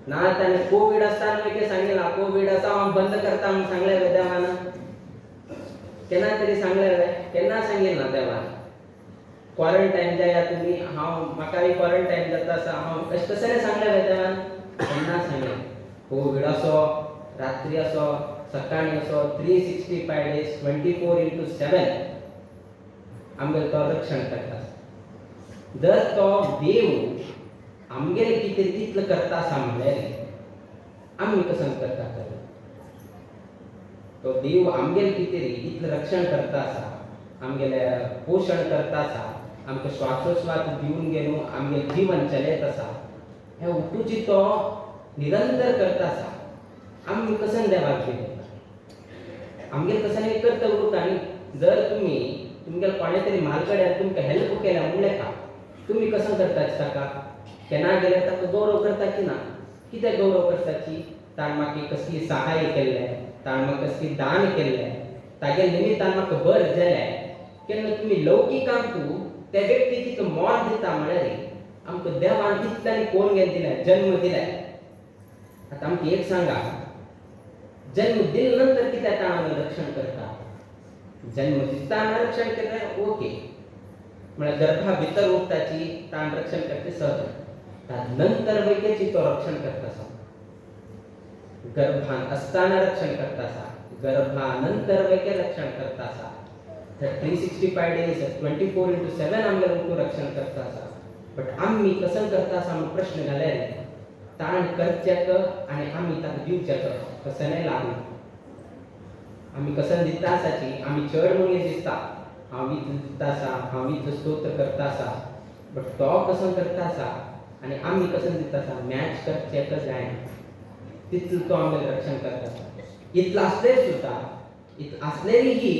ना. ताणें कोवीड आसतना मागीर सांगिलां कोवीड आसा हांव बंद करता म्हणून सांगलें वे देवान? केन्ना तरी सांगलें वे? केन्ना सांगिल्लें ना देवान. क्वॉरंटायन जाया तुमी, हांव म्हाकाय क्वॉरंटायन जाता आसा हांव, अशें कसलें सांगलें वे देवान? केन्ना सांगलें. कोवीड असो, रात्री असो, सकाळी असो, 365 days 24x7 आमगेलें तो रक्षण करता. जर तो देव आमगेलें कितें तितलें करता आसा म्हणल्यार आमी कसं करता तर? तो देव आमगेले कितें इतलें रक्षण करता आसा, आमगेलें पोशण करता आसा, आमकां श्वासोश्वास दिवन घेवन आमगेलें जीवन चलयत आसा. हें उठूची तो निरंतर करता आसा. आमी कसन देवाक दिता, आमगेर कसन एक कर्तव्य उरता न्ही. जर तुमी तुमगेले कोणें तरी म्हालगड्यान तुमकां हेल्प केल्या म्हणलें का, तुमी कसो करता ताका? केन्ना गेल्यार ताका गौरव करता की ना? कित्याक गौरव करताची? ताणें म्हाका कसली सहाय केल्लें, ताणें म्हाका कसली दान केल्लें, तागे निमित्तान म्हाका बरें जालें. केन्ना तुमी लौकिकांतू त्या व्यक्तीक इतलो मोल दिता म्हळ्यार आमकां देवान इतल्यानी कोण घेवन दिलें, जन्म दिले. आतां आमकां एक सांगा, जन्म दिले नंतर कित्याक ताणें रक्षण करता? जन्म दिताना रक्षण केलें ओके, म्हळ्यार गर्भा भितर उरताची ताण रक्षण करते सहज, नंतर वैक्याची तो रक्षण करता आसा. गर्भान असताना रक्षण करता आसा, गर्भानंतर वैक्य रक्षण करता आसा. तर 365 days 24x7 आमगेलें उठून रक्षण करता आसा. बट आमी कसं करता आसा म्हणून प्रश्न घाल्यार ताण करच्याक आनी आमी ताका दिवच्याक कसं लागू. आमी कसं दिता आसाची आमी चड म्हणून दिसता, हांव इतलें दिता आसा, हांव इतलें स्तोत्र करता आसा. बट तो कसं करता आसा आनी आमी कसं दिता आसा मॅच करचेक जायना. तितलें तो आमगेलें रक्षण करता आसा. इतलें आसलें सुद्दां, इतलें आसलेलीही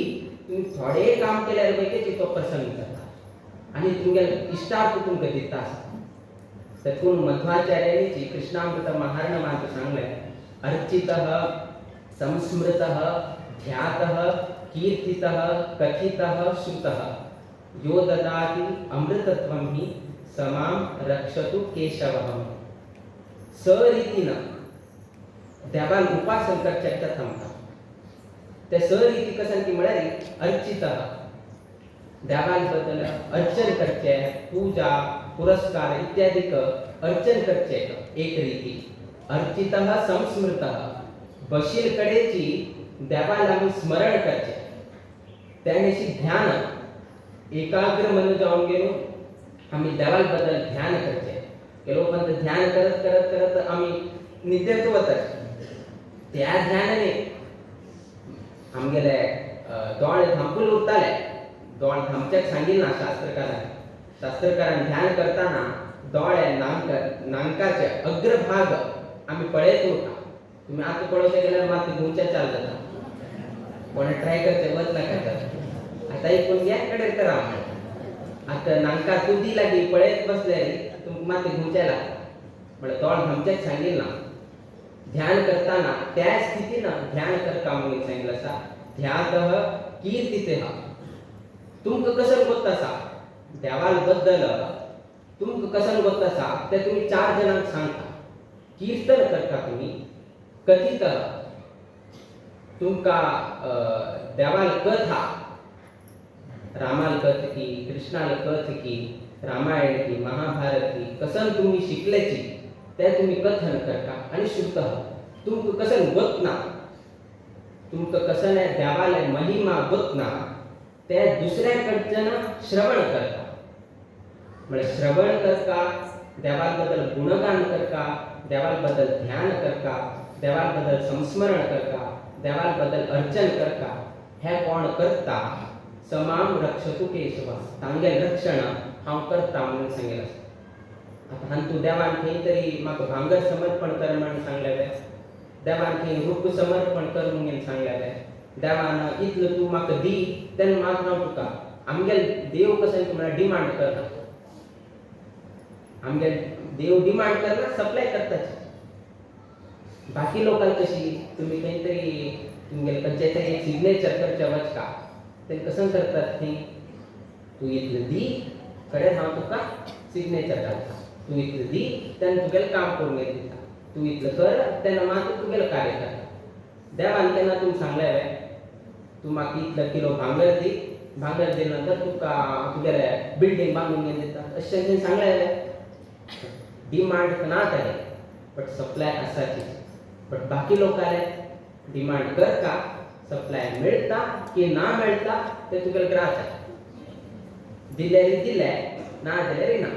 तुमी थोडें काम केल्यार बेगीन तो प्रसन्न जाता आनी तुमगेले इश्टार्थ तुमकां दिता आसा. तेतून मध्वाचार्यांनी कृष्णामृत महार्णवांत सांगलें, अर्चितः संस्मृतः ध्यातः कीर्तितः कथितः श्रुतः यो ददाति अमृतत्वं हि समां रक्षतु केशवः. स रीतीन देवान उपासन करचें आमकां. ते स रीती कशें की म्हळ्यार अर्चितः देवान बद्दल अर्चन करचे, पूजा पुरस्कार इत्यादीक अर्चन करचे एक रीती. अर्चितः संस्मृतः बशील कडेची देवाला आमी स्मरण करचे, त्यानिशी ध्यान एकाग्र मन जावन घेवन आमी देवाल बद्दल ध्यान करचे. ಕೆಲವು ध्यान करत करत करत आमी निद्रेत वतात. त्या ध्यानाने आमगेले दोळे धांपून उरताले. दोळे धांपच्याक सांगिल्लें ना शास्त्रकारान. शास्त्रकारान ध्यान करताना दोळे नांकाचे अग्रभाग आमी पळयत उरता. तुमी आतां पळोवचे गेल्यार मात घुंवच्या चाल जाता. कोणें ट्राय करचें वच नाका. आतां एक घ्या कडेर करा. आतां नांका तुदी लागीं पळयत बसल्यार तुमकां मात घुंवचें लागता. म्हळ्यार दोळ धांपच्याक सांगिल्लें ना. ध्यान करताना त्या स्थितीन ध्यान करता म्हणून सांगिल्लें आसा. ध्यातः कीर्तितः तुमकां कसं गोत्त आसा देवाल बद्दल, तुमकां कसं गोत्त आसा तें तुमी चार जाणांक सांगता, कीर्तन करता तुमी. कथित तुमकां देवाल कथा, रामाल कथ की, कृष्णाल कथ की, रामायण की, महाभारत की कसन तुमी शिकल्याची ते तुमी कथन करता. आनी श्रुत तुमकां कसन गोत ना, तुमकां कसन देवाले महिमा गोत ना ते दुसऱ्या कडच्यान श्रवण करता. म्हळ्यार श्रवण करता, देवा बद्दल गुणगान करता, देवा बद्दल ध्यान करता, देवा बद्दल संस्मरण करता, देवा बद्दल अर्चन करता. हे कोण करता समाम रक्षतु केशवा, तांगेलें रक्षण हांव करता म्हणून सांगिल्लें आसा. आतां हांतू देवान खंय तरी म्हाका भांगर समर्पण कर म्हणून सांगलेलें, देवान खंय रूप समर्पण कर म्हणून सांगलेलें, देवान इतलो तूं म्हाका दी तेन्ना मात हांव तुका. आमगेले देव कसो म्हळ्यार डिमांड करना. आमगेले देव डिमांड करना, सप्लाय करताच. बाकी लोकांक कशी तुमी खंय तरी तुमगेले खंयचे तरी एक सिग्नेचर करचें वचका ते कसं करतात थंय, तूं इतलें दी कडेन हांव तुका सिग्नेचर घालता, तूं इतलें दी तेन्ना तुगेलें काम करून दिता, तूं इतलें कर तेन्ना मात तुगेलें कार्य करता. देवान केन्ना तुमी सांगलें वे तूं म्हाका इतलो किलो भांगर दी, भांगर दिले नंतर तुका तुगेलें बिल्डींग बांदून घेवन दिता, अशें तेणी सांगलें वे? डिमांड ना तागे, बट सप्लाय आसाची. बट बाकी लोकांले डिमांड करता, सप्लाय मेळटा की ना मेळटा ते तुगेले ग्राहक. दिल्यार दिले, ना दिल्यार ना.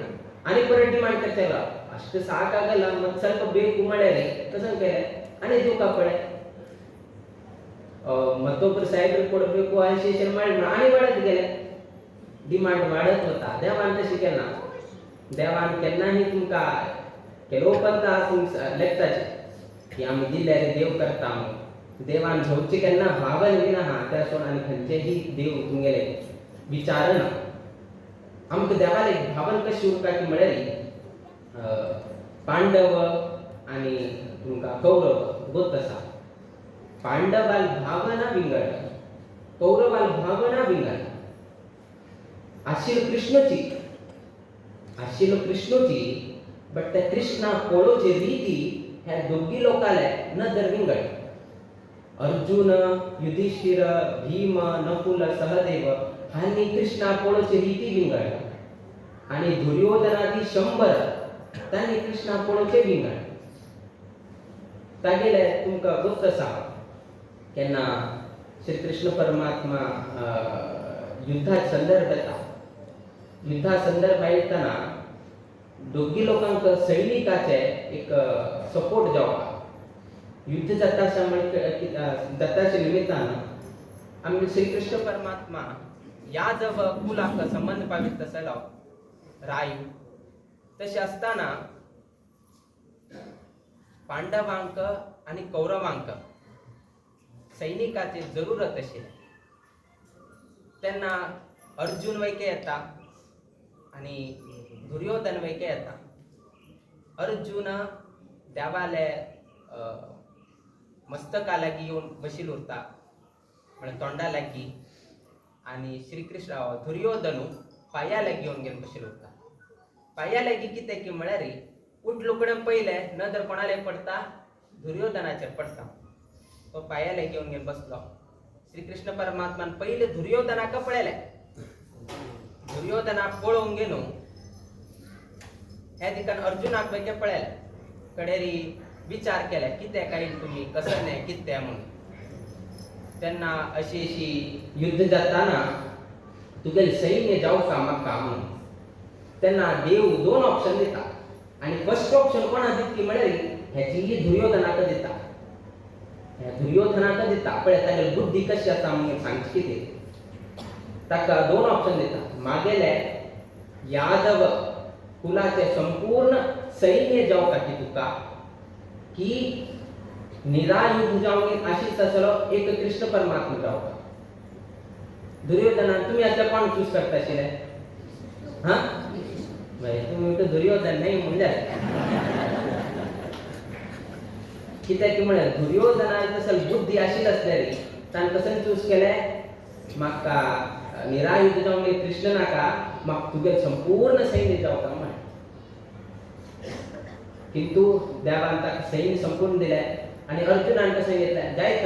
आनी परत डिमांड करचें, ಅಷ್ಟು ಸಾಕಾಗಲ್ಲ ಮತ್ತು ಸ್ವಲ್ಪ ಬೇಕು ಮಾಡ್ಯಾರೆ कसं केलें आनी दिवका पडलें. ಮತ್ತೊಬ್ಬರು ಸಾಹೇಬ್ರಿಗೆ ಕೊಡಬೇಕು ಅಸೋಸಿಯೇಷನ್ ಮಾಡಿ आणि वाडत गेले, डिमांड वाडत वता. देवान तशें केलें. देवान केन्नाही तुमकां ಕೆಲವು लेखताचे की आमी दिल्यार देव करता म्हणून. देवान घेवचे केन्ना भावन बी ना त्या सोड आनी खंयचेही देव तुमगेले विचारना. आमकां देवाले भावन कशी उरता की म्हळ्यार पांडव आनी तुमकां कौरव गोत आसा. पांडवाल भावना विंगड, कौरवाल भावना विंगड. आशिल कृष्णची, आशिल कृष्णची, बट त्या कृष्णा पळोवचे रिती ह्या दोगी लोकाले नदर विंगड. अर्जुन, युधिष्ठिर, भीम, नकुल, सहदेव हांणी कृष्णा पळोवचे रिती विंगड आणि दुर्योधनादी 100 तांणी कृष्णा पळोवचे विंगड. तागेले तुमकां गोत आसा, केन्ना श्री कृष्ण परमात्मा युद्धा संदर्भ येता. युद्धा संदर्भ येतना दोगी लोकांक सैनिकाचे एक सपोर्ट जावपाक युद्ध जाता जाताच्या निमित्तान आमी श्री कृष्ण परमात्मा यादव कुलाक संबंध पावित आसलो रायू. तशें आसतना पांडवांक आनी कौरवांक सैनिकाची जरुरत आशिल्ली. तेन्ना अर्जुन वैके येता आनी दुर्योधन वैके येता. अर्जुन देवाले मस्तका लागीं येवन बशील उरता, म्हळ्यार तोंडा लागीं, आनी श्रीकृष्ण दुर्योधन पांया लागीं येवन घेवन बशील उरता. पांया लागीं कितें की म्हळ्यार उठलो कडेन पयलें नदर कोणाले पडटा? दुर्योधनाचेर पडटा. तो पांया लागीं येवन घेवन बसलो. श्रीकृष्ण परमात्मान पयले दुर्योधनाक पळयलें. दुर्योधनाक पळोवंक गेलो ह्या दिकान अर्जुनाक बेगीन पळयलें, कडेरी विचार केले कितें काय तुमी कसं न्ही कितें म्हणून. तेन्ना अशी अशी युद्ध जाताना तुगेलें सैन्य जावका म्हाका म्हणून. तेन्ना देव दोन ऑप्शन दिता आनी फर्स्ट ऑप्शन कोणा दित की म्हळ्यार हेची दुर्योधनाक दिता. ह्या दुर्योधनाक दिता. पळय तागेली बुद्धी कशी आसा म्हणून सांगची कितें. ताका दोन ऑप्शन दिता, मागेले यादव कुलाचे संपूर्ण सैन्य जावका की तुका की निरायुध जावंक आशीच आसलो एक कृष्ण परमात्मा जावका. दुर्योधनान तुमी आतां कोण चूज करता आशिल्ले? हा, बरें, तुमी म्हणटा दुर्योधन न्ही म्हणून जालें. कित्याक की म्हळ्यार दुर्योधनान तसल बुद्धी आशिल्ली आसलेली ताणें कशें चूज केलें? म्हाका निरायुध जावंक कृष्ण नाका, म्हाका तुगेलें संपूर्ण सैन्य जावका म्हळें. किंतु देवान ताका सैन्य संपूर्ण दिलें आनी अर्जुनान कशें घेतलें जायत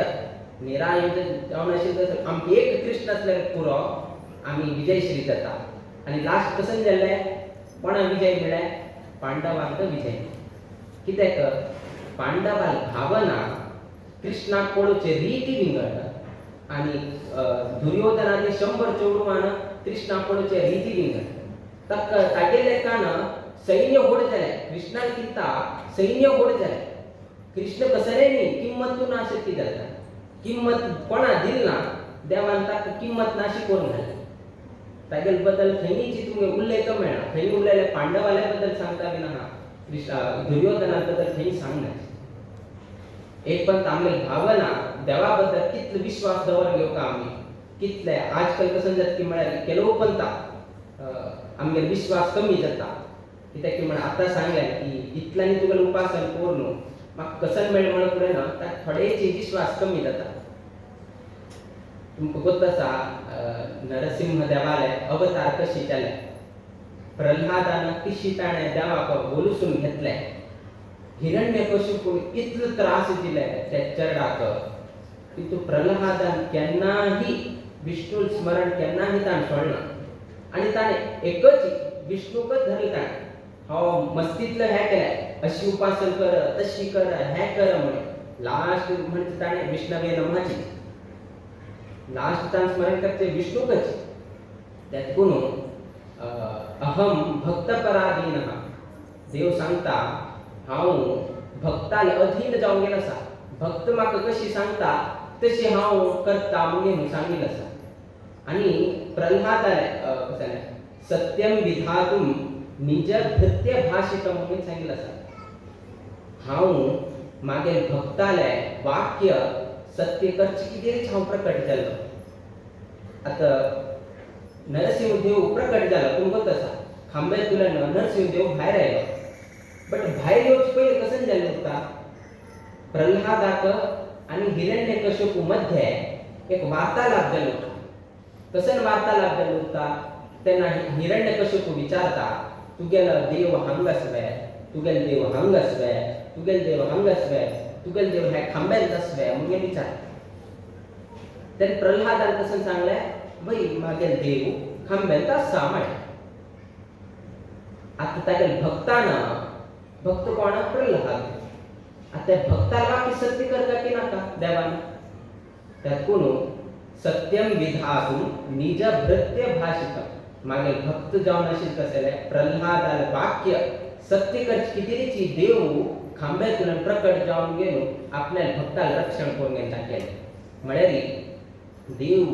निरायुध जावन आशिल्लें तसो आमकां एक कृष्ण आसल्यार पुरो, आमी विजयश्री जाता. आनी लास्ट कशें जालें? कोणाक विजय मेळ्ळें? पांडवांक विजय. कित्याक पांडवाल भावना कृष्णाक पळोवचे रिती विंगड आनी दुर्योधनाचे 100 चेडवान कृष्णाक पळोवचे रिती विंगड. ताका तागेले कान सैन्य व्हड जालें, कृष्णान कित्ता सैन्य व्हड जालें. कृष्ण कसले न्ही किंमत ना शक्ती जाता, किंमत कोणा दिल ना, देवान ताका किंमत नाशी करून घाली. तागेले बद्दल खंयची तुमगे उल्लेख मेळना. खंय उलयले पांडवाल्या बद्दल सांगता बी ना, कृष्ण दुर्योधना बद्दल खंय सांगना. एक पण आमगे भावना देवा बद्दल कितलो विश्वास दवर घेवका आमी कितले. आजकाल कसं जाता की म्हळ्यार ಕೆಲವು पंता आमगे विश्वास कमी जाता. कित्याक की म्हळ्यार आतां सांगलें की इतल्यांनी तुगेलें उपासन कर न्हू, म्हाका कसन मेळ म्हणून फुडें ना ताका थोडेची विश्वास कमी जाता. तुमकां गोत्त आसा नरसिंह देवाले अवतार कशी जाले, प्रल्हादान कशी ताणें देवाक बोलूसून घेतलें, हिरण्यकशिपून इतलो त्रास दिले त्या चरडाक, किंतु प्रल्हादान केन्नाही विष्णू स्मरण केन्नाही ताणें सोडना आनी ताणें एकच विष्णूकच धरलें. ताणें हो मस्तीतलं हें केलें, अशी उपासन कर, तशी कर, हें कर म्हणून लास्ट म्हणजे ताणें विष्णवे नमःची लास्ट ताणें स्मरण करचे विष्णूकच. त्यातून अहम भक्त पराधीन, देव सांगता हांव भक्ताले अधीन जावंक गेलो आसा. भक्त म्हाका कशी सांगता तशी हांव करता म्हणून सांगिल्लें आसा. आनी प्रल्हादाले कसलें सत्यम विधातुम निज भृत्य भाषितम म्हणून सांगिल्लें आसा. हांव मागीर भक्ताले वाक्य सत्य करचे कितेंच हांव प्रकट जाल्लो. आतां नरसिंहदेव प्रकट जालो तुमकां आसा, खांब्यांतल्यान नरसिंहदेव भायर आयलो. बट भायर येवचे पयलीं कशें जाल्लें उरता, प्रल्हादाक आनी हिरण्यकश्यपू मध्ये एक वार्तालाप जालो उरता. कशें वार्तालाप जालो उरता तेन्ना हिरण्यकश्यपू विचारता, तुगेलो देव हांग आसवे, तुगेलो देव हांग आसवे, तुगेलो देव हांग आसवे, तुगेलो देव ह्या खांब्यांत आसवे म्हणून विचारता. तेन्ना प्रल्हादान कशें सांगलें, वय मागेल देव खांब्यांत आसा म्हळें. आतां तागेले भक्तान, भक्त कोण, प्रल्हाद. आतां त्या भक्ताला वाक्य सत्य करता की नाका देवान, त्यातून सत्यम विधातुम निज भृत्य भाषितम. मागीर भक्त जावन आशिल्ले तसले प्रल्हादाले वाक्य सत्य करचे कितेंची देव खांब्यांतल्यान प्रकट जावन गेलो आपल्या भक्ताला रक्षण करून घेता केलें. म्हळ्यार देव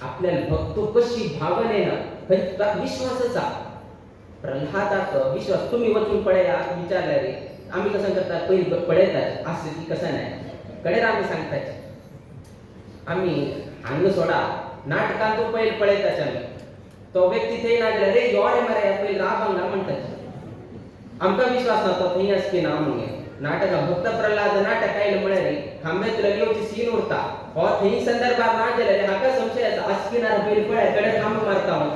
आपल्या भक्त कशी भावनेन खंय ताका विश्वास आसा, प्रल्हादाक विश्वास. तुमी वचून पळयात विचारल्यार आमी कसं करतात, पयलीं पळयतात आसा की कसं नाही, कडेर आमी सांगतात. आमी हांगा सोडा नाटकांत पयलीं पळयतात आमी, तो व्यक्ती थंय ना जाल्यार रे यो रे मरे पयलीं राब हांगा म्हणटात. आमकां विश्वास ना तो थंय आसपी ना म्हणून. नाटकां भक्त प्रल्हाद नाटक आयलें म्हळ्यार खांब्यांतल्यान येवची सीन उरता, हो थंय संदर्भार ना जाल्यार हाका संशय आसा आसपी ना, पयलीं पळय कडेन खांब मारता हांव,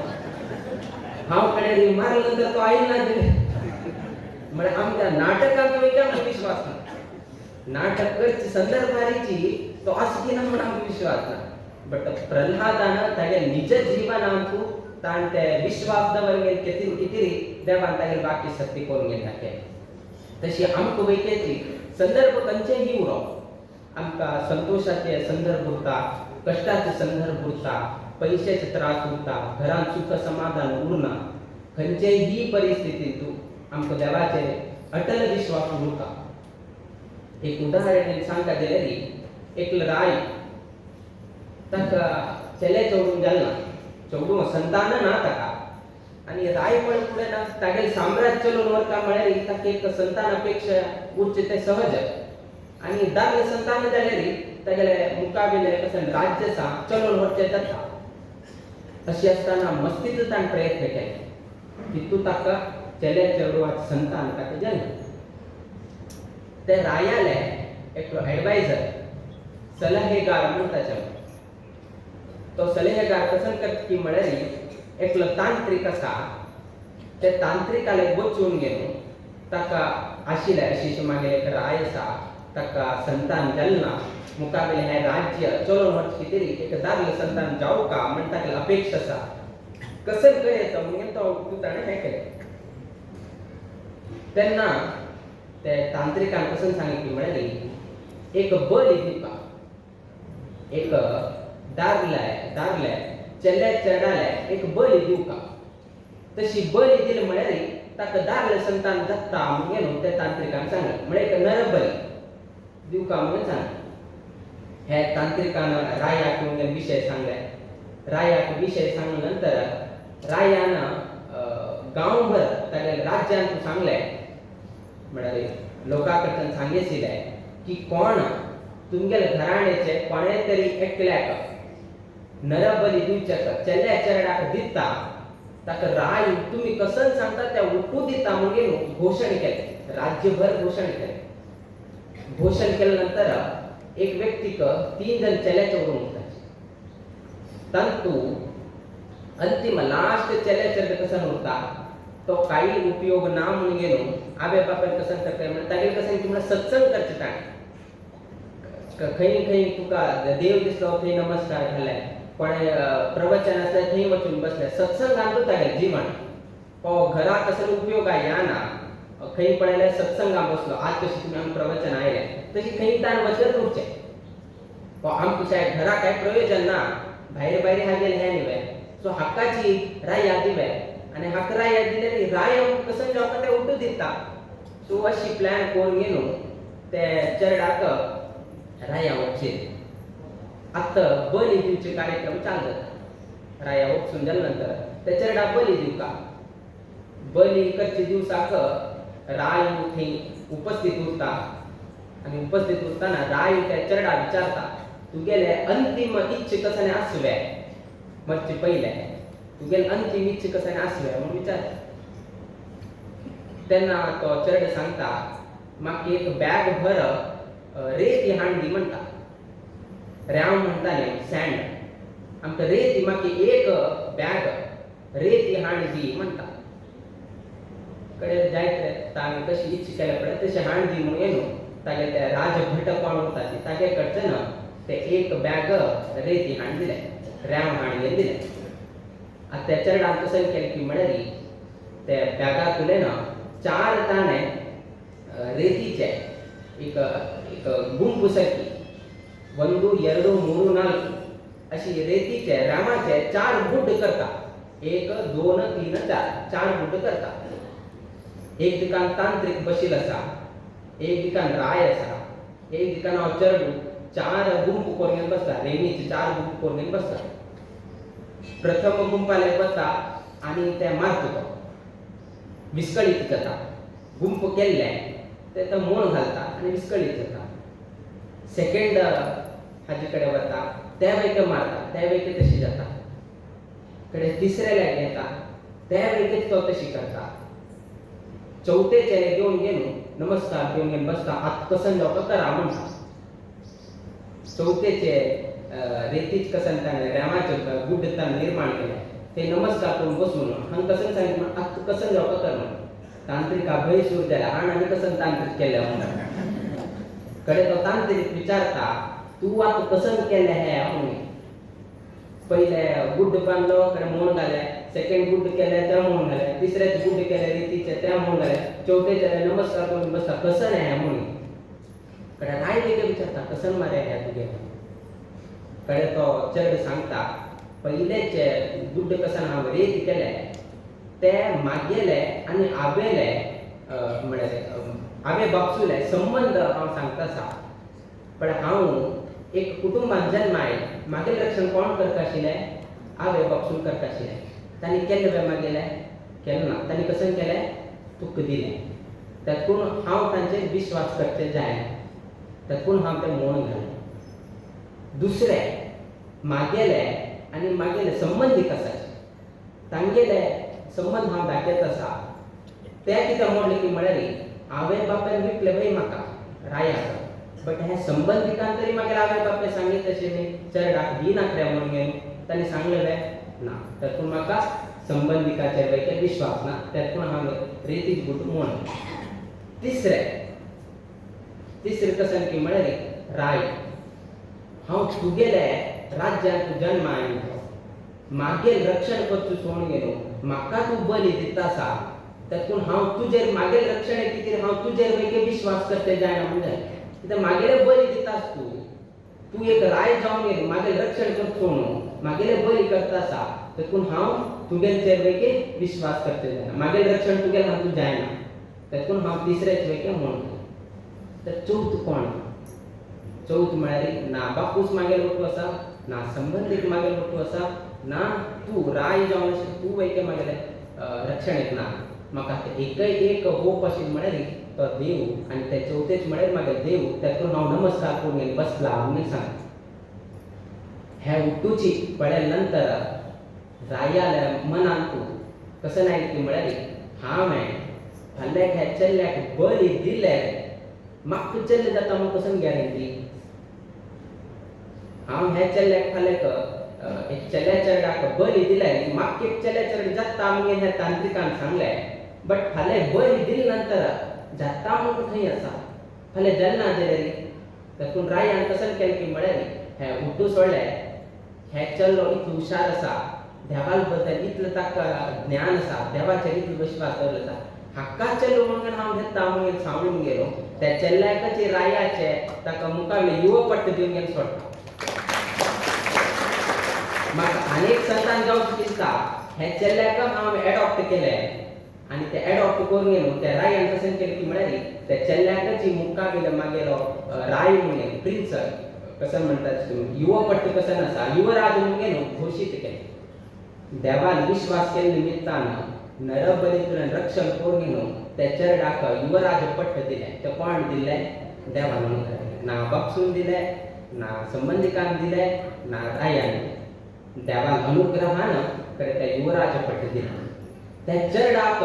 हांव कडेन मारले नंतर तो आयल ना जाल्यार. म्हळ्यार आमच्या नाटकांत वयता आमकां विश्वास ना, नाटक करचे संदर्भारीची तो आसपी ना म्हूण आमकां विश्वास ना. बट प्रल्हादान तागे निज जीवनांतु ताण ते विश्वास दवरून गेले कितें कितें देवान तागेले वाक्य सत्य करून घेता केलें. तशी आमकां वयतेची संदर्भ खंयचेही उरो, आमकां संतोशाचे संदर्भ उरता, कश्टाचे संदर्भ उरता, पयशाचे त्रास उरता, घरांत सुख समाधान उरना, खंयचेही परिस्थितींत आमकां देवाचेर अटल विश्वास उरता. एक उदाहरण सांगता जाल्यार एकलो राय ताका चेले चेडूं जालें ना, चेडूं संतान ना ताका. आनी राय पळय फुडें ना तागेलें साम्राज्य चलोवन व्हरता म्हळ्यार ताका एक संतान अपेक्षा उरचें तें सहज. आनी दादले संतान जाल्यार तागेले मुखावेलें कशें राज्य आसा चलोवन व्हरचें जाता. अशी आसतना मस्तीचो ताणें प्रयत्न केले, तितूंत ताका चेले चेडवाचें संतान ताका जालें. ते रायाले एकलो एडवायजर, सलहेगार म्हणटा, तो सलहेगार कसं करता की म्हळ्यार एकलो तांत्रीक आसा, ते तांत्रिकाले वचून गेलो ताका आशिल्लें अशी अशी मागीर एक राय आसा, ताका संतान जालें ना, मुखावेलें हें राज्य चलोवन व्हरचें कितें एक दादलो संतान जावका म्हण ताका अपेक्षा आसा, कसं करयता म्हणून तो ताणें हें केलें. तेन्ना ते तांत्रिकान कसं सांगलें की म्हळ्यार एक बली दिवपा, एक दादले दादले चेले चेडाले एक बली दिवका, तशी बली दिली म्हळ्यार ताका दादले संतान जाता म्हणून ते तांत्रिकान सांगलें. म्हळ्यार एक नरबली दिवका म्हणून सांगलें. हे तांत्रिकान रायाक येवन विशय सांगले. रायाक विशय सांगले नंतर रायान गांवभर तागेल्या राज्यांत सांगलें, म्हळ्यार लोकां कडच्यान सांगेशिल्लें की कोण तुमगेल्या घराण्याचे कोणे तरी एकल्याक नरबली दिवच्याक चेल्या चेरडाक दिता ताका राय तुमी कसन सांगता त्या उठू दिता म्हणून घोशण केलें, राज्यभर घोशण केलें. घोशण केल्या नंतर एक व्यक्तीक 3 जण चेल्याचे उरून उरताचे, तांतू अंतिम लास्ट चेल्या चेडे कसन उरता तो काही उपयोग ना म्हणून गेलो. आबे बापायन कसन करता म्हणजे तागेले कसन की म्हणल्यार सत्संग करचे ताणें, खंय खंय तुका देव दिसलो थंय नमस्कार घाले, कोणे प्रवचन आसलें थंय वचून बसले, सत्संगांतूच तागेलें जीवन. हो घरा कसलो उपयोग या ना, खंय पळयल्यार सत्संगा बसलो. आज कशी तुमी आमकां प्रवचन आयलें तशी खंय ताण वचत उरचें. हो आमकां सायब घरा कांय प्रयोजन ना, भायर भायर हा गेले हें न्ही, सो हक्काची राया दिवे आनी हक्क राया दिले राय कसं जावपा ते उठू दिता. सो अशी प्लॅन करून घेवन ते चेरडाक राया वचचे. आतां बली दिवचे कार्यक्रम चालू जाता. राया वचून जाल्या नंतर त्या चेरडा बली दिवका, बली करचे दिवसाक राय थंय उपस्थित उरता आनी उपस्थित उरतना राय त्या चेरडा विचारता, तुगेले अंतीम इच्छे कसाने आसवे, मरचे पयले तुगेले अंतीम इच्छे कसाने आसवे म्हणून विचारता. तेन्ना तो चेरडे सांगता, म्हाका एक बॅग भर रेती हाण दी म्हणटा. रेंव म्हणटा न्ही, सँड, आमकां रेती, म्हाका एक बॅग रेती हाण दी म्हणटा. कडेन जायत रे ताणें कशी इच्छा केल्या पळय तशें हाण दी म्हणून येयलो तागे ते राजभट कोण उरता ती तागे कडच्यान ते एक बॅग रेती हाण दिले, रेंव हाण घेवन दिले. आतां त्या चेरडान कशें केलें की म्हळ्यार ते बॅगांतुले ना चार ताणें रेतीचे एक एक गुंपू सारकी 1 2 3 4 अशी रेतीचे रामाचे चार गुड्ड करता. 1 2 3 4, चार गुड्ड करता. एक दिकान तांत्रीक बशील आसा, एक दिकान राय आसा, एक दिकान हांव चेरडू, चार गुंप करून बसता, रेमीचे चार गुंप करून बसता. प्रथम गुंपाले वता आनी ते मारता, तो विस्कळीत जाता. गुंप केल्ले ते तो मोण घालता आनी विस्कळीत जाता. सेकंड हाजे कडेन वता, त्या वयके मारता, त्या वयके तशी जाता. कडेन तिसऱ्या लागीं येता, त्या वयकेच तो तशी करता. चवथे चेरे घेवन घेवन नमस्कार घेवन घेवन बसता. आतां कसन जावपा करा म्हणटा. चवथेचे रेतीच कसन ताणें रेमाचे गुड्ड ताणें निर्माण केलें, ते नमस्कार करून बसून हांगा कसन सांगितलें, आतां कसन जावपा कर म्हणटा. तांत्रिक अभय सूर जाल्या हाण आनी कसन तांत्रीक केलें म्हणून. कडेन तो तांत्रीक विचारता, तूं आतां कसन केलें हें म्हणून. पयले गुड्ड बांदलो, कडेन मोण घालें, सेकंड गुड्ड केलें तें मोण घालें, तिसरेच गुड्ड केलें रितीचें तें मोण घालें, चवथेचे नमस्कार करून बसता, कसन हें म्हणून. कडेन राय बेगीन विचारता, कसन मारे हें तुगेलें. कडेन तो चेरडो सांगता, पयलेचे गुड्ड कसन हांव रेत केलें ते मागेले आनी आवेले म्हळ्यार हांवे बापसुले संबंद हांव सांगता आसा. पण हांव एक कुटुंबान जन्माय, मागेलें रक्षण कोण करता आशिल्लें? हांवे बापसून करता आशिल्लें. तांणी केल्लें वे मागेलें? केलें ना. तांणी कशें केलें? तुका दिलें. तातूंत हांव तांचेर विश्वास करचें जायना, तातूंत हांव तें मोड घालें. दुसरें मागेले आनी मागेले संबंदीक आसाचे तांगेले संबंद हांव दाखयत आसा. ते कितें मोडलें की म्हळ्यार हांवें बापायन विकलें पळय म्हाका रायाक, बट हे संबंदिकान तरी मागीर हांवें बापाय सांगित तशें न्ही, चेरडाक दिनाक रे म्हणून घेवन तांणी सांगलें वे ना. तातूंत म्हाका संबंदिकाचेर वयके विश्वास ना, तातूंत हांवें रेतीच गुट मोड. तिसरें तिसरें कशें की म्हळ्यार राय हांव तुगेले राज्यांत जन्म आयलो, मागेल रक्षण करचो सोडून गेलो, म्हाका तूं बली दिता आसा, तातूंत हांव तुजेर मागेल रक्षण कितें हांव तुजेर वयके विश्वास करते जायना म्हणून जाय. कित्याक मागेले बली दितास तूं, तूं एक राय जावन गेलो, मागेल रक्षण करचो सोडून मागेले बली करता आसा, तातूंत हांव तुगेलचेर वयके विश्वास करते जायना, मागेल रक्षण तुगेल हांव तूं जायना, तातूंत हांव तिसरेच वयके म्हणटा. तर चवथ कोण? चवथ म्हळ्यार ना बापूस मागेल वटू आसा, ना संबंदीक मागेल वटू आसा, ना तूं राय जावन अशें तूं वयके मागेले रक्षण ना. म्हाका एकय एक होप आशिल्ली म्हळ्यार तो देव, आनी ते चवथेच म्हळ्यार मागीर देव, तातूंत हांव नमस्कार करून बसला म्हणून सांग. हे उट्टूची पळयल्या नंतर रायाल्या मनांत कसं नाही की म्हळ्यार हांवें फाल्यां ह्या चेल्ल्याक बळी दिले म्हाका चेल्ले जाता म्हूण कसं गॅरंटी? हांव ह्या चेल्ल्याक फाल्यां एक चेल्या चेरडाक बळी दिले म्हाका एक चेल्या चेरड जाता म्हणून ह्या तांत्रिकान सांगलें, बट फाल्यां बळी दिले नंतर जाता म्हणून खंय आसा? फाल्यां जालें ना जाल्यार? तातूंत रायान कसं केलें की म्हळ्यार हे उड्डू सोडलें. हे चेल्लो इतलो हुशार आसा, देवा बद्दल इतलो ताका ज्ञान आसा, देवाचेर इतलो विश्वास दवरलो आसा, हाका चेल्लो म्हणून हांव घेता म्हणून सांगून गेलो. त्या चेल्ल्याकच रायाचे ताका मुखावयले युवपट्ट दिवन गेलो सोडटा. म्हाका अनेक संतान जावचें दिसता, हे चेल्ल्याक हांव एडॉप्ट केलें आनी ते एडॉप्ट करून गेलो. त्या रायान कशें केलें की म्हळ्यार त्या चेल्ल्याकच मुखावयलो मागेलो राय म्हणून प्रिन्स कसं म्हणतात तुम्ही युवपट्ट कसं आसा युवराज म्हणून घोशीत केले. देवान विश्वास केले निमित्तान नरबलीतून रक्षण करून घेऊन त्या चेरडाक युवराज पट्ट दिले. ते कोण दिले? देवान अनुग्रह. ना बापसून दिले, ना संबंधिकान दिले, ना रायान दिले. देवान अनुग्रहान कडे त्या युवराज पट्ट दिले. त्या चेरडाक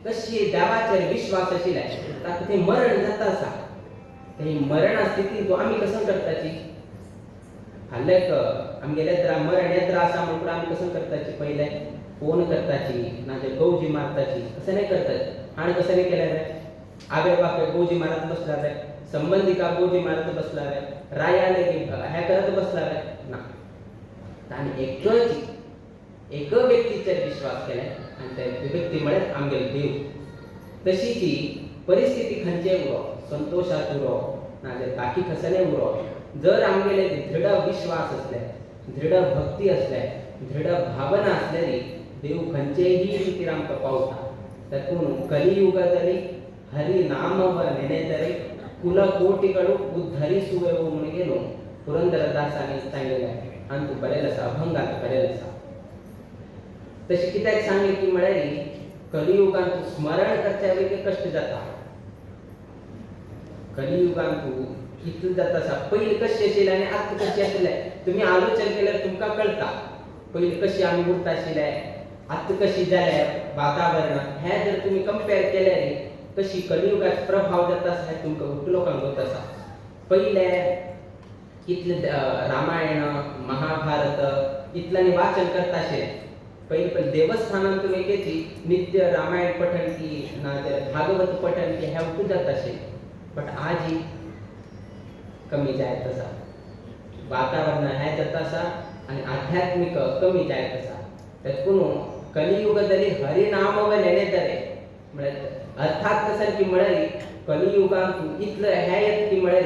कशी देवाचेर विश्वास आशिल्ले ताका ते मरण जाता आसा. ते मरणा स्थितीन आमी कसं करताची? फाल्याक आमगेले मरण येत्रा आसा म्हणून आमी कसं करताची? पयले फोन करताची, नाजाल्यार गवजी मारताची. अशें नाही करतात. आनी कसं नाही केलें रे? आवय बापूय गवजी मारत बसला रे, संबंधिका गवजी मारत बसला रे, राया लेगीत हें करत बसला रे? ना, ताणें एकच एक व्यक्तीचेर विश्वास केले आनी ते व्यक्ती म्हळ्यार आमगेलो देव. तशी ती परिस्थिती खंयचेय उरो, संतोशात उरो, नाजाल्यार बाकी कसलेय उरो, जर आमगेले दृढ विश्वास असले, दृढ भक्ती असले, दृढ भावना असलेली, देव खंयचेही रितीर आमकां पावता. तातूंत ಕಲಿಯುಗದಲ್ಲಿ ಹರಿನಾಮವ ನೆನೆದರೆ ಕುಲಕೋಟಿಗಳು ಉದ್ಧರಿಸುವೆವು म्हणून पुरंदरदासांनी सांगिल्लें आनी तूं बरें आसा, अभंगांत बरें आसा. तशें कित्याक सांगलें की म्हळ्यार कलियुगांत स्मरण करच्या वेळी कश्ट जाता. कलियुगांत इतलें जाता आसा. पयलीं कशें आशिल्लें आनी आतां कशें आशिल्लें तुमी आलोचन केल्यार तुमकां कळटा. पयलीं कशें आमी उरता आशिल्ले, आतां कशी जालें वातावरण, हें जर तुमी कंपेर केल्यार कशी कलियुगाचो प्रभाव जाता आसा हें तुमकां उठ लोकांक गोत आसा. पयलें इतलें रामायण, महाभारत इतल्यांनी वाचन करता आशिल्लें. पयलीं पयलीं देवस्थानांत तुमी एकेची नित्य रामायण पठण की नाजाल्यार भागवत पठण की हें उठू जाता आशिल्लें. बट आजी कमी जायत आसा. वातावरण हें जाता आसा आनी आध्यात्मीक कमी जायत आसा. देखून कलियुगದಲ್ಲಿ ಹರಿನಾಮವ ನೆನೆದರೆ म्हळ्यार अर्थात कसं की म्हळ्यार कलियुगांत इतलें हें येता की म्हळ्यार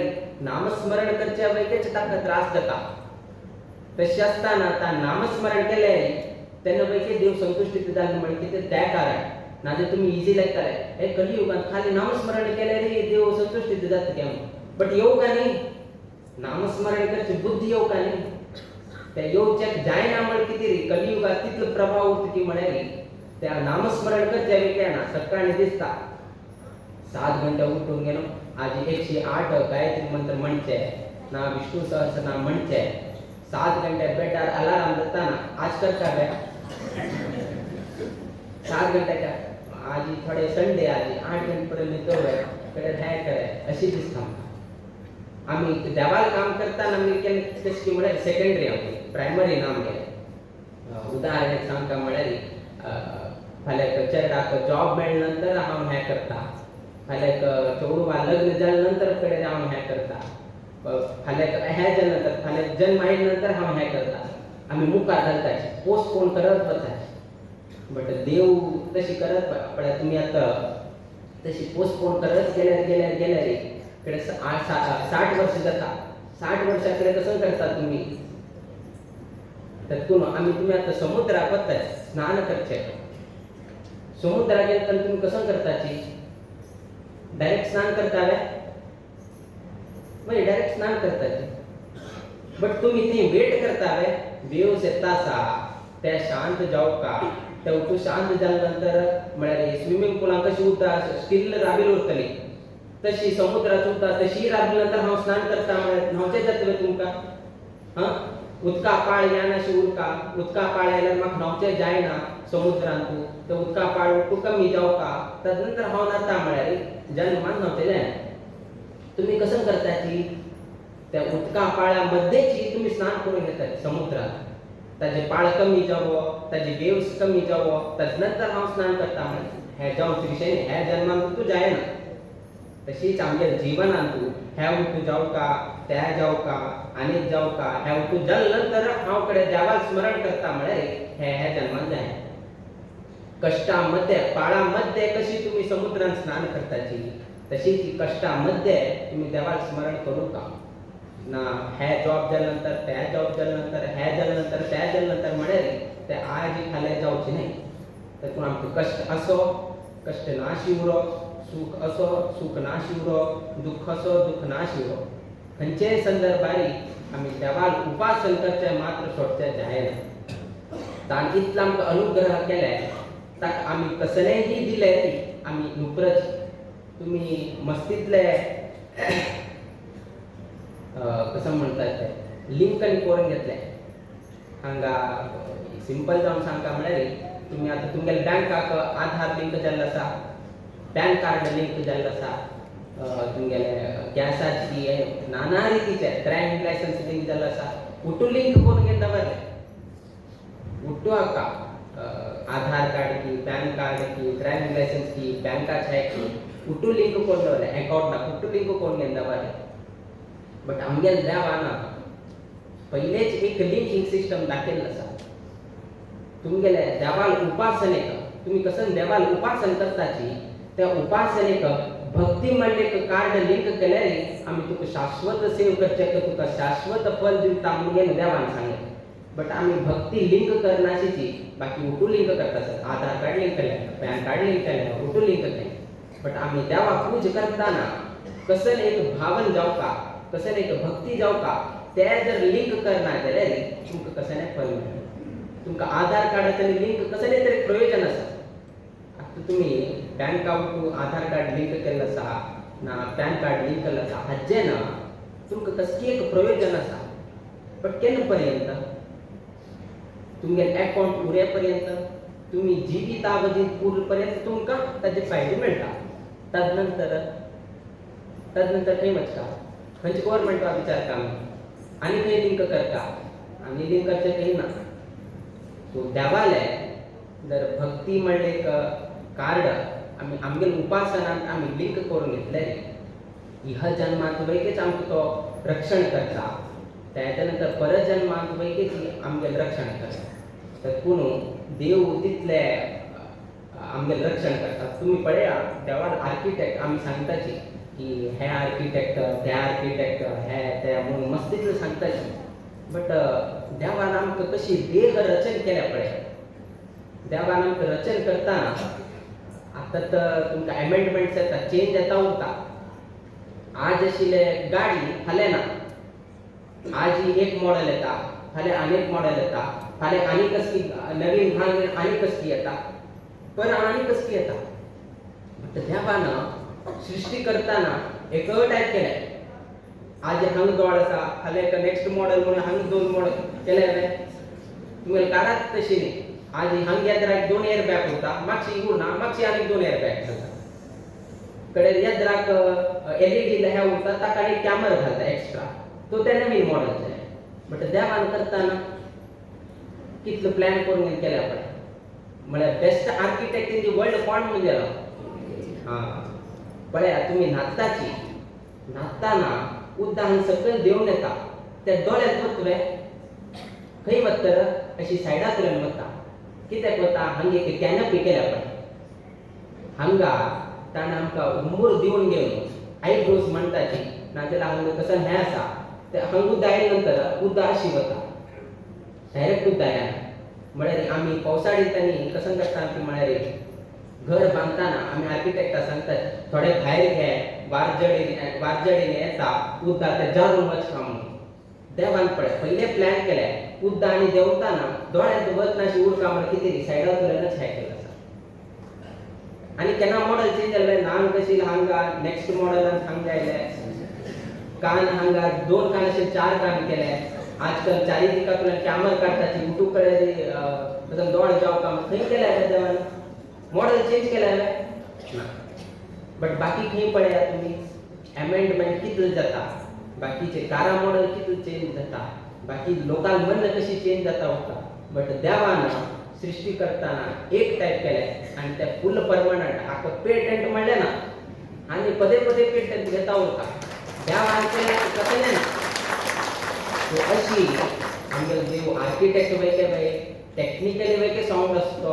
नामस्मरण करच्या वयतेच ताका त्रास जाता. तशें आसतना ता नामस्मरण केलें तेन्ना पैकी देव संतुश्ट जाले म्हळ्यार कितें तें कारण. नाजाल्यार तुमी इजी लेखताले हे कलियुगांत खाली नामस्मरण केल्यार देव संतुश्ट जाता काय म्हणून. बट येवका न्ही, नामस्मरण करची बुद्धी येवका न्ही. त्या येवच्याक जायना म्हळ्यार कितें रे, कलियुगात तितलो प्रभाव उरता की म्हळ्यार त्या नामस्मरण करच्या वेळी ना सकाळी दिसता 7 घंटे उठून गेलो आज 108 गायत्री मंत्र म्हणचे ना विष्णू सहस्रनाम म्हणचे. 7 घंटे बेटार अलाराम जाता ना आज करता बे 7 घंट्याच्या आज थोडे संडे आज 8 घंटे पर्यंत न्हिदो कडे हें करे अशी दिसता म्हाका. आमी देवाल काम करतना आमी केन्ना तशें की म्हळ्यार सेकेंडरी आमगे प्रायमरी ना आमगेलें. उदाहरण एक सांगता म्हळ्यार फाल्यां चेरडाक जॉब मेळ्ळे नंतर हांव हें करता, फाल्यां चेडवां लग्न जाले नंतर कडेन हांव हें करता, फाल्यां हें जाले नंतर, फाल्यां जल्म आयले नंतर हांव हें करता. आमी मुखार घालताची, पोस्टपोन करत वताची. बट देव तशी करत पळय तुमी आतां तशी पोस्टपोन करत गेल्यार गेल्यार गेल्यार कडे 60 वर्ष जाता. 60 वर्सां कडेन कसं करता तुमी? तातूंत आमी तुमी आतां समुद्राक वतात स्नान करचें. समुद्राक गेले तेन्ना तुमी कसं करताची? डायरेक्ट स्नान करताले? मागीर डायरेक्ट स्नान करताची. बट तुमी थंय वेट करताले, वेव्स येता आसा ते शांत जावका, ते उदक शांत जाले नंतर म्हळ्यार स्विमींग पुलान कशी उदक स्टील राबिल उरतली तशी समुद्राची उदक तशी राबले नंतर हांव स्नान करता म्हळ्यार न्हांवचें जातलें तुमकां? हां, उदका पाळ येनाशी उरका, उदका पाळ आयल्यार म्हाका न्हांवचें जायना समुद्रांतू, ते उदका पाळ उदक कमी जावका तदनंतर हांव न्हाता म्हळ्यार जन्मान न्हांवचें जायना. तुमी कसं करताची? त्या उदका पाळा मध्येची तुमी स्नान करून घेतात समुद्रात. ताजे पाळ कमी जावो, ताजे वेव्स कमी जावो, तदनंतर हांव स्नान करता म्हळ्यार हें जावचें विशय न्ही. ह्या जन्मान तूं जायना. तशीच आमगे जिवनांतू ह्या उतू जावका, त्या जावका, आनीक जावका, ह्या उतू जाले नंतर हांव कडेन देवाक स्मरण करता म्हळ्यार हे ह्या जन्मान जायना. कश्टामध्ये पाळामध्ये कशी तुम्ही समुद्रात स्नान करताची तशीच कष्टामध्ये तुम्ही देवाक स्मरण करू का ना. हे जॉब जाल्या नंतर, त्या जॉब जाल्या नंतर, हे जाल्या नंतर, त्या जाल्या नंतर म्हळ्यार ते आज फाल्यां जावचें न्ही. तातूंत आमकां कश्ट असो कश्ट नाशी उरो, सुख असो सुख नाशी उरो, दुःख असो दुःख नाशी उरो. खंयचेय संदर्भारी आमी देवाल उपासन करचें मात्र सोडचें जायना. ताण इतलो आमकां अनुग्रह केले, ताका आमी कसलेंही दिले आमी नुपरच. तुमी मस्तींतले कसं म्हणतात ते लिंक आनी करून घेतले. हांगा सिंपल जावन सांगता म्हळ्यार तुमी आतां तुमगेले बँकाक आधार लिंक जाल्लो आसा, पॅन कार्ड लिंक जाल्लो आसा, तुमगेले गॅसाची नाना रितीचे ड्रायव्हिंग लायसन्स लिंक जाल्लो आसा. उटू लिंक करून घेवन दवरले उट्टू हाका आधार कार्ड की, पॅन कार्ड की, ड्रायव्हिंग लायसन्स की, बँकाचे की उट्टू लिंक करून दवरले, अकाउंटाक उट्टू लिंक करून घेवन दवरले. बट आमगेले देवाना पयलेच एक लिंकिंग सिस्टम दाखयल्लो आसा. तुमगेले देवाल उपासनेक तुमी कसं देवाल उपासन करताची, त्या उपासनेक भक्ती म्हणले एक कार्ड लिंक केल्यार आमी तुका शाश्वत सेव करचे, तुका शाश्वत फल दिवता म्हणून देवान सांगलें. बट आमी भक्ती लिंक करनाशीची, बाकी उटू लिंक करता. सर आधार कार्ड लिंक केलें, पॅन कार्ड लिंक केलें, उटू लिंक केलें. बट आमी देवाक पूज करताना कसले एक भावन जावका, कसले एक भक्ती जावका, ते जर लिंक करना जाल्यार तुमकां कसलें फल मेळटा. तुमकां आधार कार्डाचें लिंक कसलें तरी प्रयोजन आसा. आतां तुमी बँका टू आधार कार्ड लिंक केल्लो आसा ना, पॅन कार्ड लिंक केल्लो आसा, हाजें ना तुमकां कसली एक प्रयोजन आसा. बट केन्ना पर्यंत तुमगेलें अकाउंट उरे पर्यंत, तुमी जिवितावधी उर पर्यंत तुमकां ताजे फायदे मेळटा. तदनंतर तदनंतर खंय वचता, खंयचे गव्हर्मेंटा विचारता आमी आनी खंय लिंक करता, आनी लिंक करचें खंय ना. सो देवालें जर भक्ती म्हणलें एक कार्ड आमी आमगेले उपासनांत आमी लिंक करून घेतले, ह्या जन्मांत वैकेच आमकां तो रक्षण करता, त्याच्या नंतर परत जन्मांत वैकेच आमगेलें रक्षण करता. तर पूण देव तितले आमगेलें रक्षण करता. तुमी पळया, देवान आर्किटेक्ट आमी सांगताची की हे आर्किटेक्ट, ते आर्किटेक्ट, हे ते म्हणून मस्त तितलें सांगताची. बट देवान आमकां कशी देह रचन केल्या पळय. देवान आमकां रचन करतना आतां तर तुमकां एमेंडमेंट्स येता, चेंज येता उरता. आज आशिल्ले गाडी फाल्यां ना. आज ही एक मॉडेल येता, फाल्यां आनी एक मॉडेल येता, फाल्यां आनी कसली नवीन घाल आनी कसली येता, परत आनी कसली येता. बट देवान सृश्टी करतना एक टायप केलें. आज हांगा दोळ आसा, फाल्यां एक नेक्स्ट मॉडेल म्हणून हांगा दोन मॉडेल केले. तुमगेले कारात तशी न्ही. आज हांगा येद्राक दोन एअर बॅग उरता, मातशी उरना, मातशी आनीक दोन एअर बॅग घालता. कडे येद्राक एलईडी हे उरता, ताका आनी कॅमरा घालता एक्स्ट्रा, तो ते नवीन मॉडेल जाय. बट देवान करतना कितलो प्लॅन करून केल्या पळय. म्हळ्यार best architect in the world कोण म्हणजे हां पळया. तुमी न्हाताची, न्हाताना उदकान सकयल देंवन येता, ते दोळ्यांत वतले खंय वत्तर अशी सायडांतल्यान वता. कित्याक वता? हांगा एक कॅनपी केल्या पळय. हांगा ताणें आमकां हुंबूर दिवन घेवन आयब्रोज म्हणटाची, नाजाल्यार हांगा कसं हें आसा ते हांगा उदक आयले नंतर उदक अशी वता, डायरेक्ट उदक येना. म्हळ्यार आमी पावसाळी दिसांनी कसं करता ती, म्हळ्यार घर बांदताना आमी आर्किटेक्टा सांगतात, थोडे भायर घे, वारजडीन वारजडीन येता उदक ते जारून वचका म्हणून. देवान पळय पयले प्लॅन केले, उदक आनी देंवताना दोळ्यांत वचनाशी उरका म्हण कितें सायडांतल्यानच हें केलें आसा. आनी केन्ना मॉडल चेंज जालें नांग कशी हांगा नेक्स्ट मॉडलान हांगा आयले कान, हांगा दोन कान अशे चार कान केले. आजकाल चारी दिकांतल्यान कॅमरा काडटाची, युट्यूब कडेन दोळे जावका खंय केले देवान मॉडल चेंज केले ना. बट बाकी खंय पळया तुमी, एमेंडमेंट कितले जाता, बाकीचे कारा मॉडल कितले चेंज जाता, बाकी लोकांक मन कशी चेंज जाता उरता. बट देवान सृश्टी करताना एक टायप केले आनी ते फूल परमनंट. हाका पेटंट म्हणलें ना आनी पदे पदे पेटंट घेता उरता. देवान केलें कसलें ना. सो अशी आमगेलो देव आर्किटेक्ट वैके बाई, टेक्निकली वैके साउंड असतो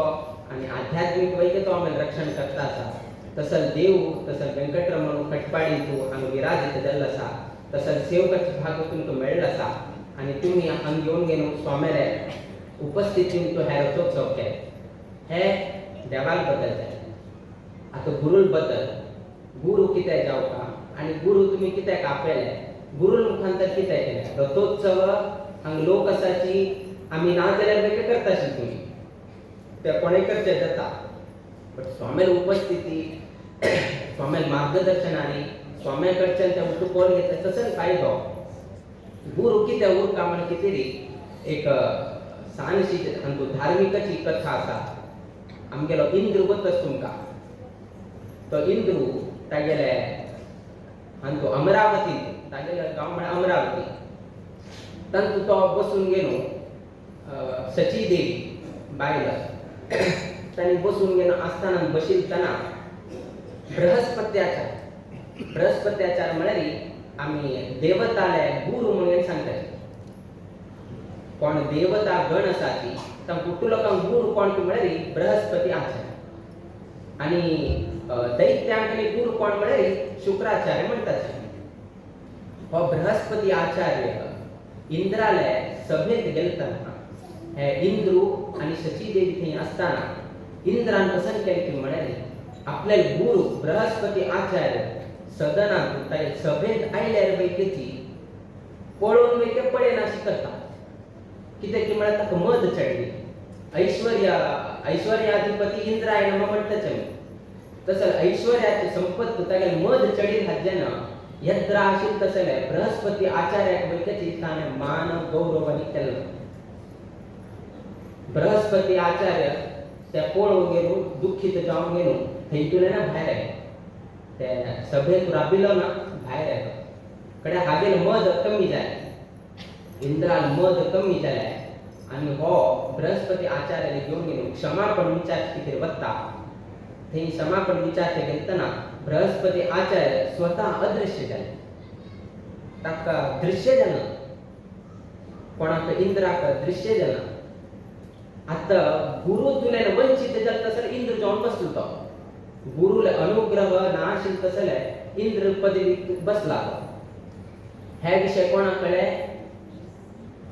आनी आध्यात्मीक वैके तो आमगेलें रक्षण करता आसा. तसल देव तसल व्यंकटरमण कटपाडी तूं हांगा विराजित जाल्लो आसा. तसल सेवकाचे भाग तुमकां मेळ्ळो आसा आनी तुमी हांगा येवन घेवन स्वाम्याले उपस्थितीन तो हे रथोत्सव केले, हे देवाल बद्दल जालें. आतां गुरूल बद्दल. गुरू कित्याक जावका आनी गुरू तुमी कित्याक आपयले? गुरू मुखांतर कितें केलें रथोत्सव हांगा लोक आसाची आमी ना जाल्यार वेगळें करता आशिल्ले तुमी ते कोणें करचें जाता बट स्वाम्याल उपस्थिती स्वाम्याल मार्गदर्शनाने स्वाम्या कडच्यान ते उठू कोण घेतले तसोच फायदो गुरू कितें उरता म्हण कितें री एक ल्हानशी हांतू धार्मिकाची कथा आसा. आमगेलो इंद्र वतस तुमकां तो इंद्रू तागेले हांतू अमरावती तागेलो गांव म्हळ्यार अमरावती तांतू तो बसून गेलो सची देवी बायल तांणी बसून गेलो आसतना बशिल्तना बृहस्पत्याचार बृहस्पत्याचार म्हळ्यार आमी देवताले गुरू म्हणून सांगतात. कोण देवता गण आसा ती तांकां कुटू लोकांक गुरू कोण की म्हळ्यार बृहस्पती आचार्य आनी दैत्यांक आनी गुरू कोण म्हळ्यार शुक्राचार्य म्हणटात. हो बृहस्पती आचार्य इंद्राले सभेंत गेलतना हे इंद्रू आनी शची देवी थंय आसतना इंद्रान पसंत केलें की म्हळ्यार आपले गुरू बृहस्पती आचार्य सदनांत ताचे सभेंत आयल्यार वैकेची पळोवन वैके पळयनाशी करता कितें की म्हळ्यार ताका मद चडली ऐश्वर्या ऐश्वर्याधिपती इंद्र आयलो म्हणटाच आमी तसो ऐश्वर्याची संपत्त तागेले मद चडील हाजेना यत्र आशिल्लें तसलें बृहस्पती आचार्याक वैकेची ताणें मान गौरव आनी केलो. बृहस्पती आचार्य ते पळोवन गेलो दुख्खीत जावन गेलो थंयतून भायर आयले ते सभेंत राबिलो ना भायर आयलो कडे हागेल मद कमी जालें इंद्रान मद कमी जालें आनी हो बृहस्पती आचार्याले घेवन गेलो क्षमापण विचार कितें वता थंय क्षमापण विचारचे गेलतना बृहस्पती आचार्य स्वता अदृश्य जाले ताका दृश्य जालें कोणाक इंद्राक दृश्य जालें. आतां गुरू तुल्यान वंचित जाता तसो इंद्र जावन बसलो तो गुरूले अनुग्रह ना आशिल्लो तसले इंद्र पदवी बसला तो. हे विशय कोणाक कळ्ळे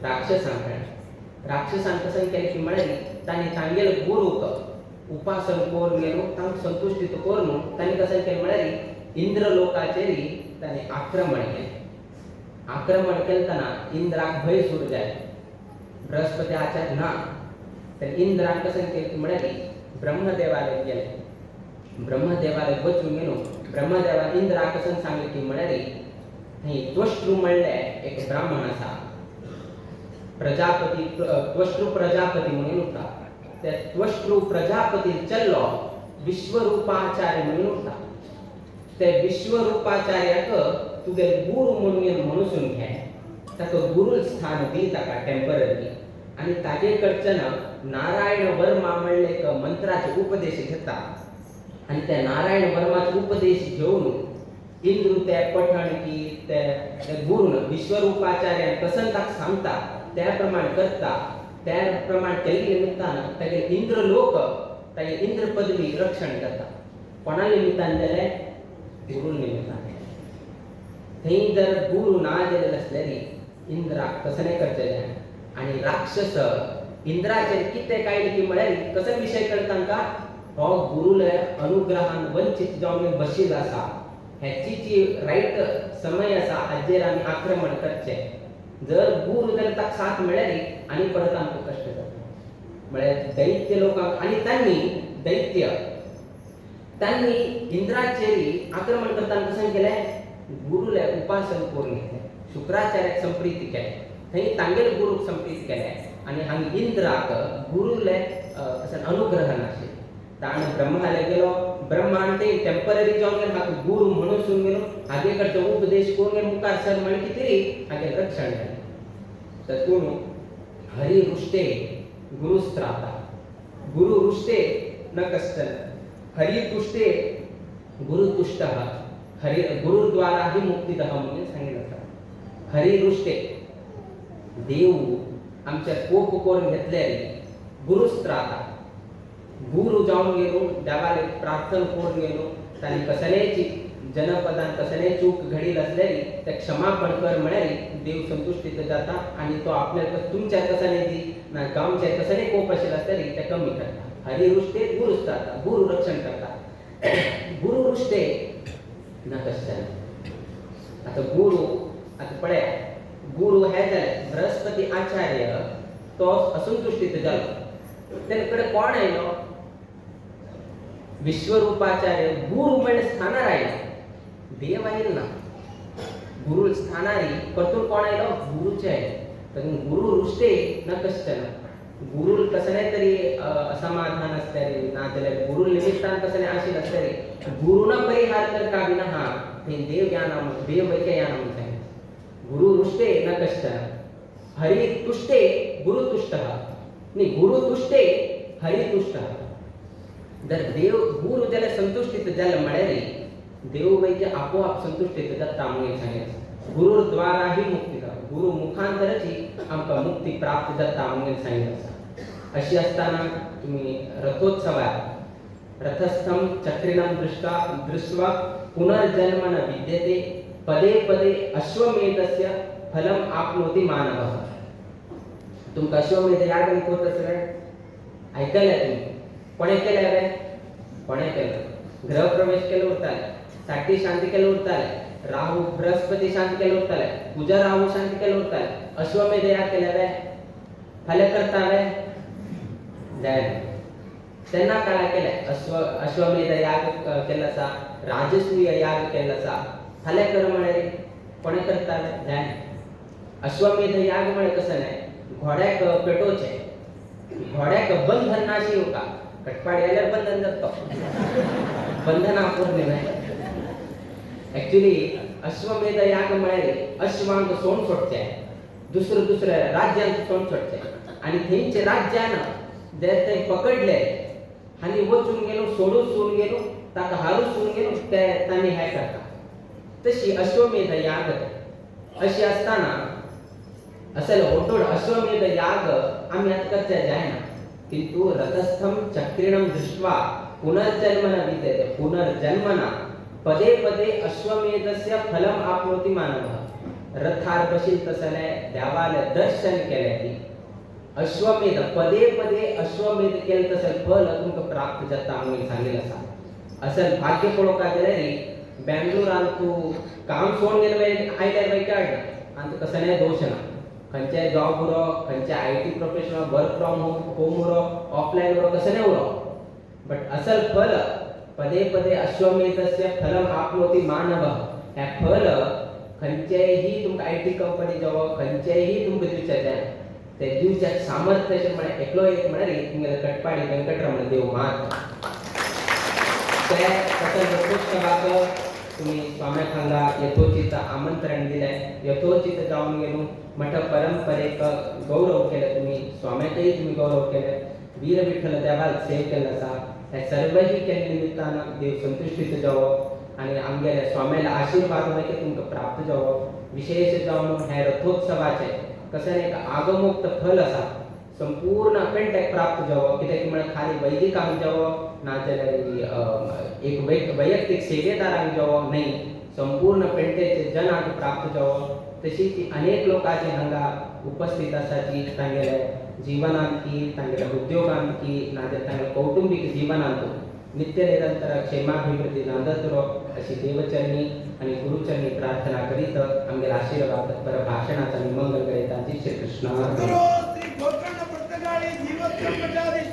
राक्षसांक कळ्ळे. राक्षसांक कशें केलें की म्हळ्यार तांणी तांगेले गुरूक उपासन करून गेलो तांकां संतुश्टीत करून तांणी कशें केलें म्हळ्यार इंद्रलोकाचेर तांणी आक्रमण केलें. आक्रमण केलतना इंद्राक भंय सुरू जालें बृहस्पती आचार्य ना तर इंद्रान कशें केलें की म्हळ्यार ब्रह्मदेवालय गेले ब्रह्मदेवालय वचून गेलो ब्रह्मदेवान इंद्राक कशें सांगलें की म्हळ्यार थंय त्वष्ट्रू म्हणलें एक ब्राह्मण आसा प्रजापती त्वष्ट्रू प्रजापती म्हणून उरता ते त्वष्ट्रू प्रजापती चल्लो विश्वरूपाचार्य म्हणून उरता ते विश्वरूपाचार्याक तुगे गुरू म्हणून म्हणून घे ताका गुरू स्थान दी ताका टेंपररी आनी ताजे कडच्यान नारायण वर्मा म्हणले एक मंत्राचे उपदेश घेता आनी त्या नारायण वर्माचे उपदेश घेवन इंद्र ते पठण की ते गुरून विश्वरूपाचार्यान कसन ताका सांगता त्या प्रमाणे करता त्या प्रमाणे केल्ले निमित्तान तागे इंद्रलोक तागे इंद्र पदवी रक्षण करता. कोणा निमित्तान जालें गुरू निमित्तान. थंय जर गुरू ना जालेले आसल्यार इंद्राक कसलें करचेलें आनी राक्षस इंद्राचेर कितें कायल की म्हळ्यार कसो विशय करता तांकां हो गुरूले अनुग्रहान वंचित जावन बशिल्लो आसा हेची जी रायट समय आसा हाजेर आमी आक्रमण करचें जर गुरू जर ताका साथ मेळ्ळ्यार आनी परत आमकां कश्ट जाता म्हळ्यार दैत्य लोकांक आनी तांणी दैत्य तांणी इंद्राचेर आक्रमण करतना कशें केलें गुरूले उपासन करून घेतलें शुक्राचार्याक संप्रीती केलें थंय तांगेले गुरूक संप्रीत केलें आनी हांगा इंद्राक गुरूले कशें अनुग्रह नाशिल्लें ताणें ब्रह्माले गेलो ब्रह्मान ते टेंपररी जावन गेलो हाका गुरू म्हणून गेलो हागे कडचो उपदेश करून मुखार सर म्हण कितें हागे रक्षण जालें. तर हरि रुष्टे गुरुस्त्राता गुरु रुष्टे न कश्चन हरि तुष्टे गुरुतुष्टः हरि गुरुद्वारा ही मुक्तिदः म्हणून सांगितलं आसा. हरि रुष्टे देव आमच्या कोप करून घेतले गुरुस्त्राता गुरु जावन गेलो देवाले प्रार्थना करून गेलो ताणी कसलेची जनपदान कसलेय चूक घडील आसल्यारी ते क्षमापण कर म्हळ्यार देव संतुश्टीत जाता आनी तो आपल्या तुमच्या कसले दी ना गांवच्या कसले कोप आशिल्ले आसल्यारी ते कमी करता. हरि रुष्टे गुरुस्त्राता गुरु रक्षण करता. गुरु रुष्टे न कश्चन. आता गुरु आतां पळया, गुरु हे जाले बृहस्पती आचार्य तो असंतुश्टीत जालो. तेणे कडेन कोण आयलो? विश्वरूपाचार्य गुरु म्हण स्थानार आयलो, देव आयल ना. गुरु स्थानारी परतून कोण आयलो? गुरुचे आयलो. तर गुरु रुष्टे न कश्चन. गुरु कसले तरी असमाधान आसतरी ना जाल्यार गुरु निमित्तान कसले आशील आसतरी गुरुना परिहार करता बी ना थंय देव ज्ञाना देव वैक्य याना म्हणून सांगितलं. गुरु रुष्टे न कश्चन, हरि तुष्टे गुरु तुष्ट न्ही, गुरु तुष्टे हरि तुष्ट. जर देव गुरु जाल्यार संतुश्टीत जाले म्हळ्यार देव वैद्य आपोआप संतुश्टीत जाता म्हणून सांगितलं. गुरुद्वारा ही मुक्ती, गुरु मुखांतरची आमकां मुक्ती प्राप्त जाता म्हणून सांगितलं आसा. अशी असताना तुम्ही रथोत्सवात रथस्थम चक्रिणम दृष्टा दृष्ट्वा पुनर्जन्म न विद्यते पदे पदे अश्वमेधस्य फलम आपनोति मानवः. तुमकां अश्वमेध याद होत आसलें आयकलें तुमी? कोणें केलें रे? कोणें केलें? गृहप्रवेश केलो उरताले, साठी शांती केलो उरताले, राहू बृहस्पती शांती केलो उरताले, पूजा राहू शांती केलो उरताले. अश्वमेध याद केले वे? फाल्यां करता वे? जायना. तेन्ना काळार केलें अश्वमेध याग केल्लो आसा, राजसूय याग केल्लो आसा. फाल्यां कर म्हळ्यार कोणें करता? जायना. अश्वमेध याग म्हळ्यार कसं न्हय, घोड्याक पेटोवचें, घोड्याक बंधन नाशी येवका. कटपाड जाल्यार बंधन जाता, बंधना पौर्णिमा. ऍक्च्युली अश्वमेध याग म्हळ्यार अश्वांक सोंड सोडचें, दुसऱ्या दुसऱ्या राज्यांत सोंड सोडचें आनी थंयचे राज्यान जर थंय पकडले आनी वचून गेलो, सोडून सोडून गेलो, ताका हारून सोडून गेलो, ते तांणी हें करता. तशी अश्वमेध याग अशी आसतना असल होटोड अश्वमेध याग आमी आतां करचे जायना. किंतु रथस्थम चक्रिणम दृष्ट्वा पुनर्जन्म न विद्यते, पुनर्जन्म न पदे पदे अश्वमेधस्य फलम आपनोति मानवः. रथार बशील तसले देवाले दर्शन केले ती अश्वमेध पदे पदे अश्वमेध केले तसले फल तुमकां प्राप्त जाता म्हणून सांगिल्लें आसा. असल भाग्य पळोवपाक गेल्यार बेंगलोरान तूं काम सोडून गेले आयल्यार बाय काडना आनी कसलेय दोश ना. खंयचेय जॉब उरो, खंयचे IT professional, work from home उरो, ऑफलायन उरो, कसलेय उरो, बट असल फल पदे पदे अश्वमेधस्य फलम आपनोति मानवः. हें फल खंयचेही तुमकां IT company जावं खंयचेही तुमकां दिवचें जाय ते दिवच्याक सामर्थ्य अशें म्हळ्यार एकलो एक म्हळ्यार तुमगेले कटपाडी वेंकटरमण देव मात. ते तसो रथोत्सवाक तुम्ही स्वाम्या हांगा यथोचित आमंत्रण दिलें, यथोचित जावन गेलो. मठ परंपरेक गौरव केलें तुमी, स्वाम्याकय तुमी गौरव केलें, वीर विठ्ठल देवाक सेव केल्लो आसा. हे सर्वही केल्ले निमित्तान देव संतुश्टीत जावो आनी आमगेले स्वाम्याले आशिर्वाद मागीर तुमकां प्राप्त जावो. विशेष जावन हे रथोत्सवाचें कशें एक आगमोक्त फल आसा, संपूर्ण अखंड प्राप्त जावो. कित्याक म्हळ्यार खाली वैदिकांक जावो नाजाल्यार एक वैयक्तीक सेवेदारांक जावो न्हय, संपूर्ण पेंटेचे जनांक प्राप्त जावो. तशीच अनेक लोकांचे हांगा उपस्थित आसा जी तांगेले जीवनांत की तांगेल्या उद्योगांत की नाजाल्यार तांगेल्या कौटुंबीक जीवनांत नित्य निरंतर क्षेमाभिवृद्धी नांदतलो अशी देवचरणी आणि गुरुचरणी प्रार्थना करीत आमगेले आशीर्वाद पर भाषणाचा मी मंगल करीता. जी श्री कृष्ण. गुरु ಶ್ರೀ ಗೋಕರ್ಣ ಪುರ್ತಗಾಳಿ ಜೀವೋತ್ತಮ ಮಠಾಧೀಶ.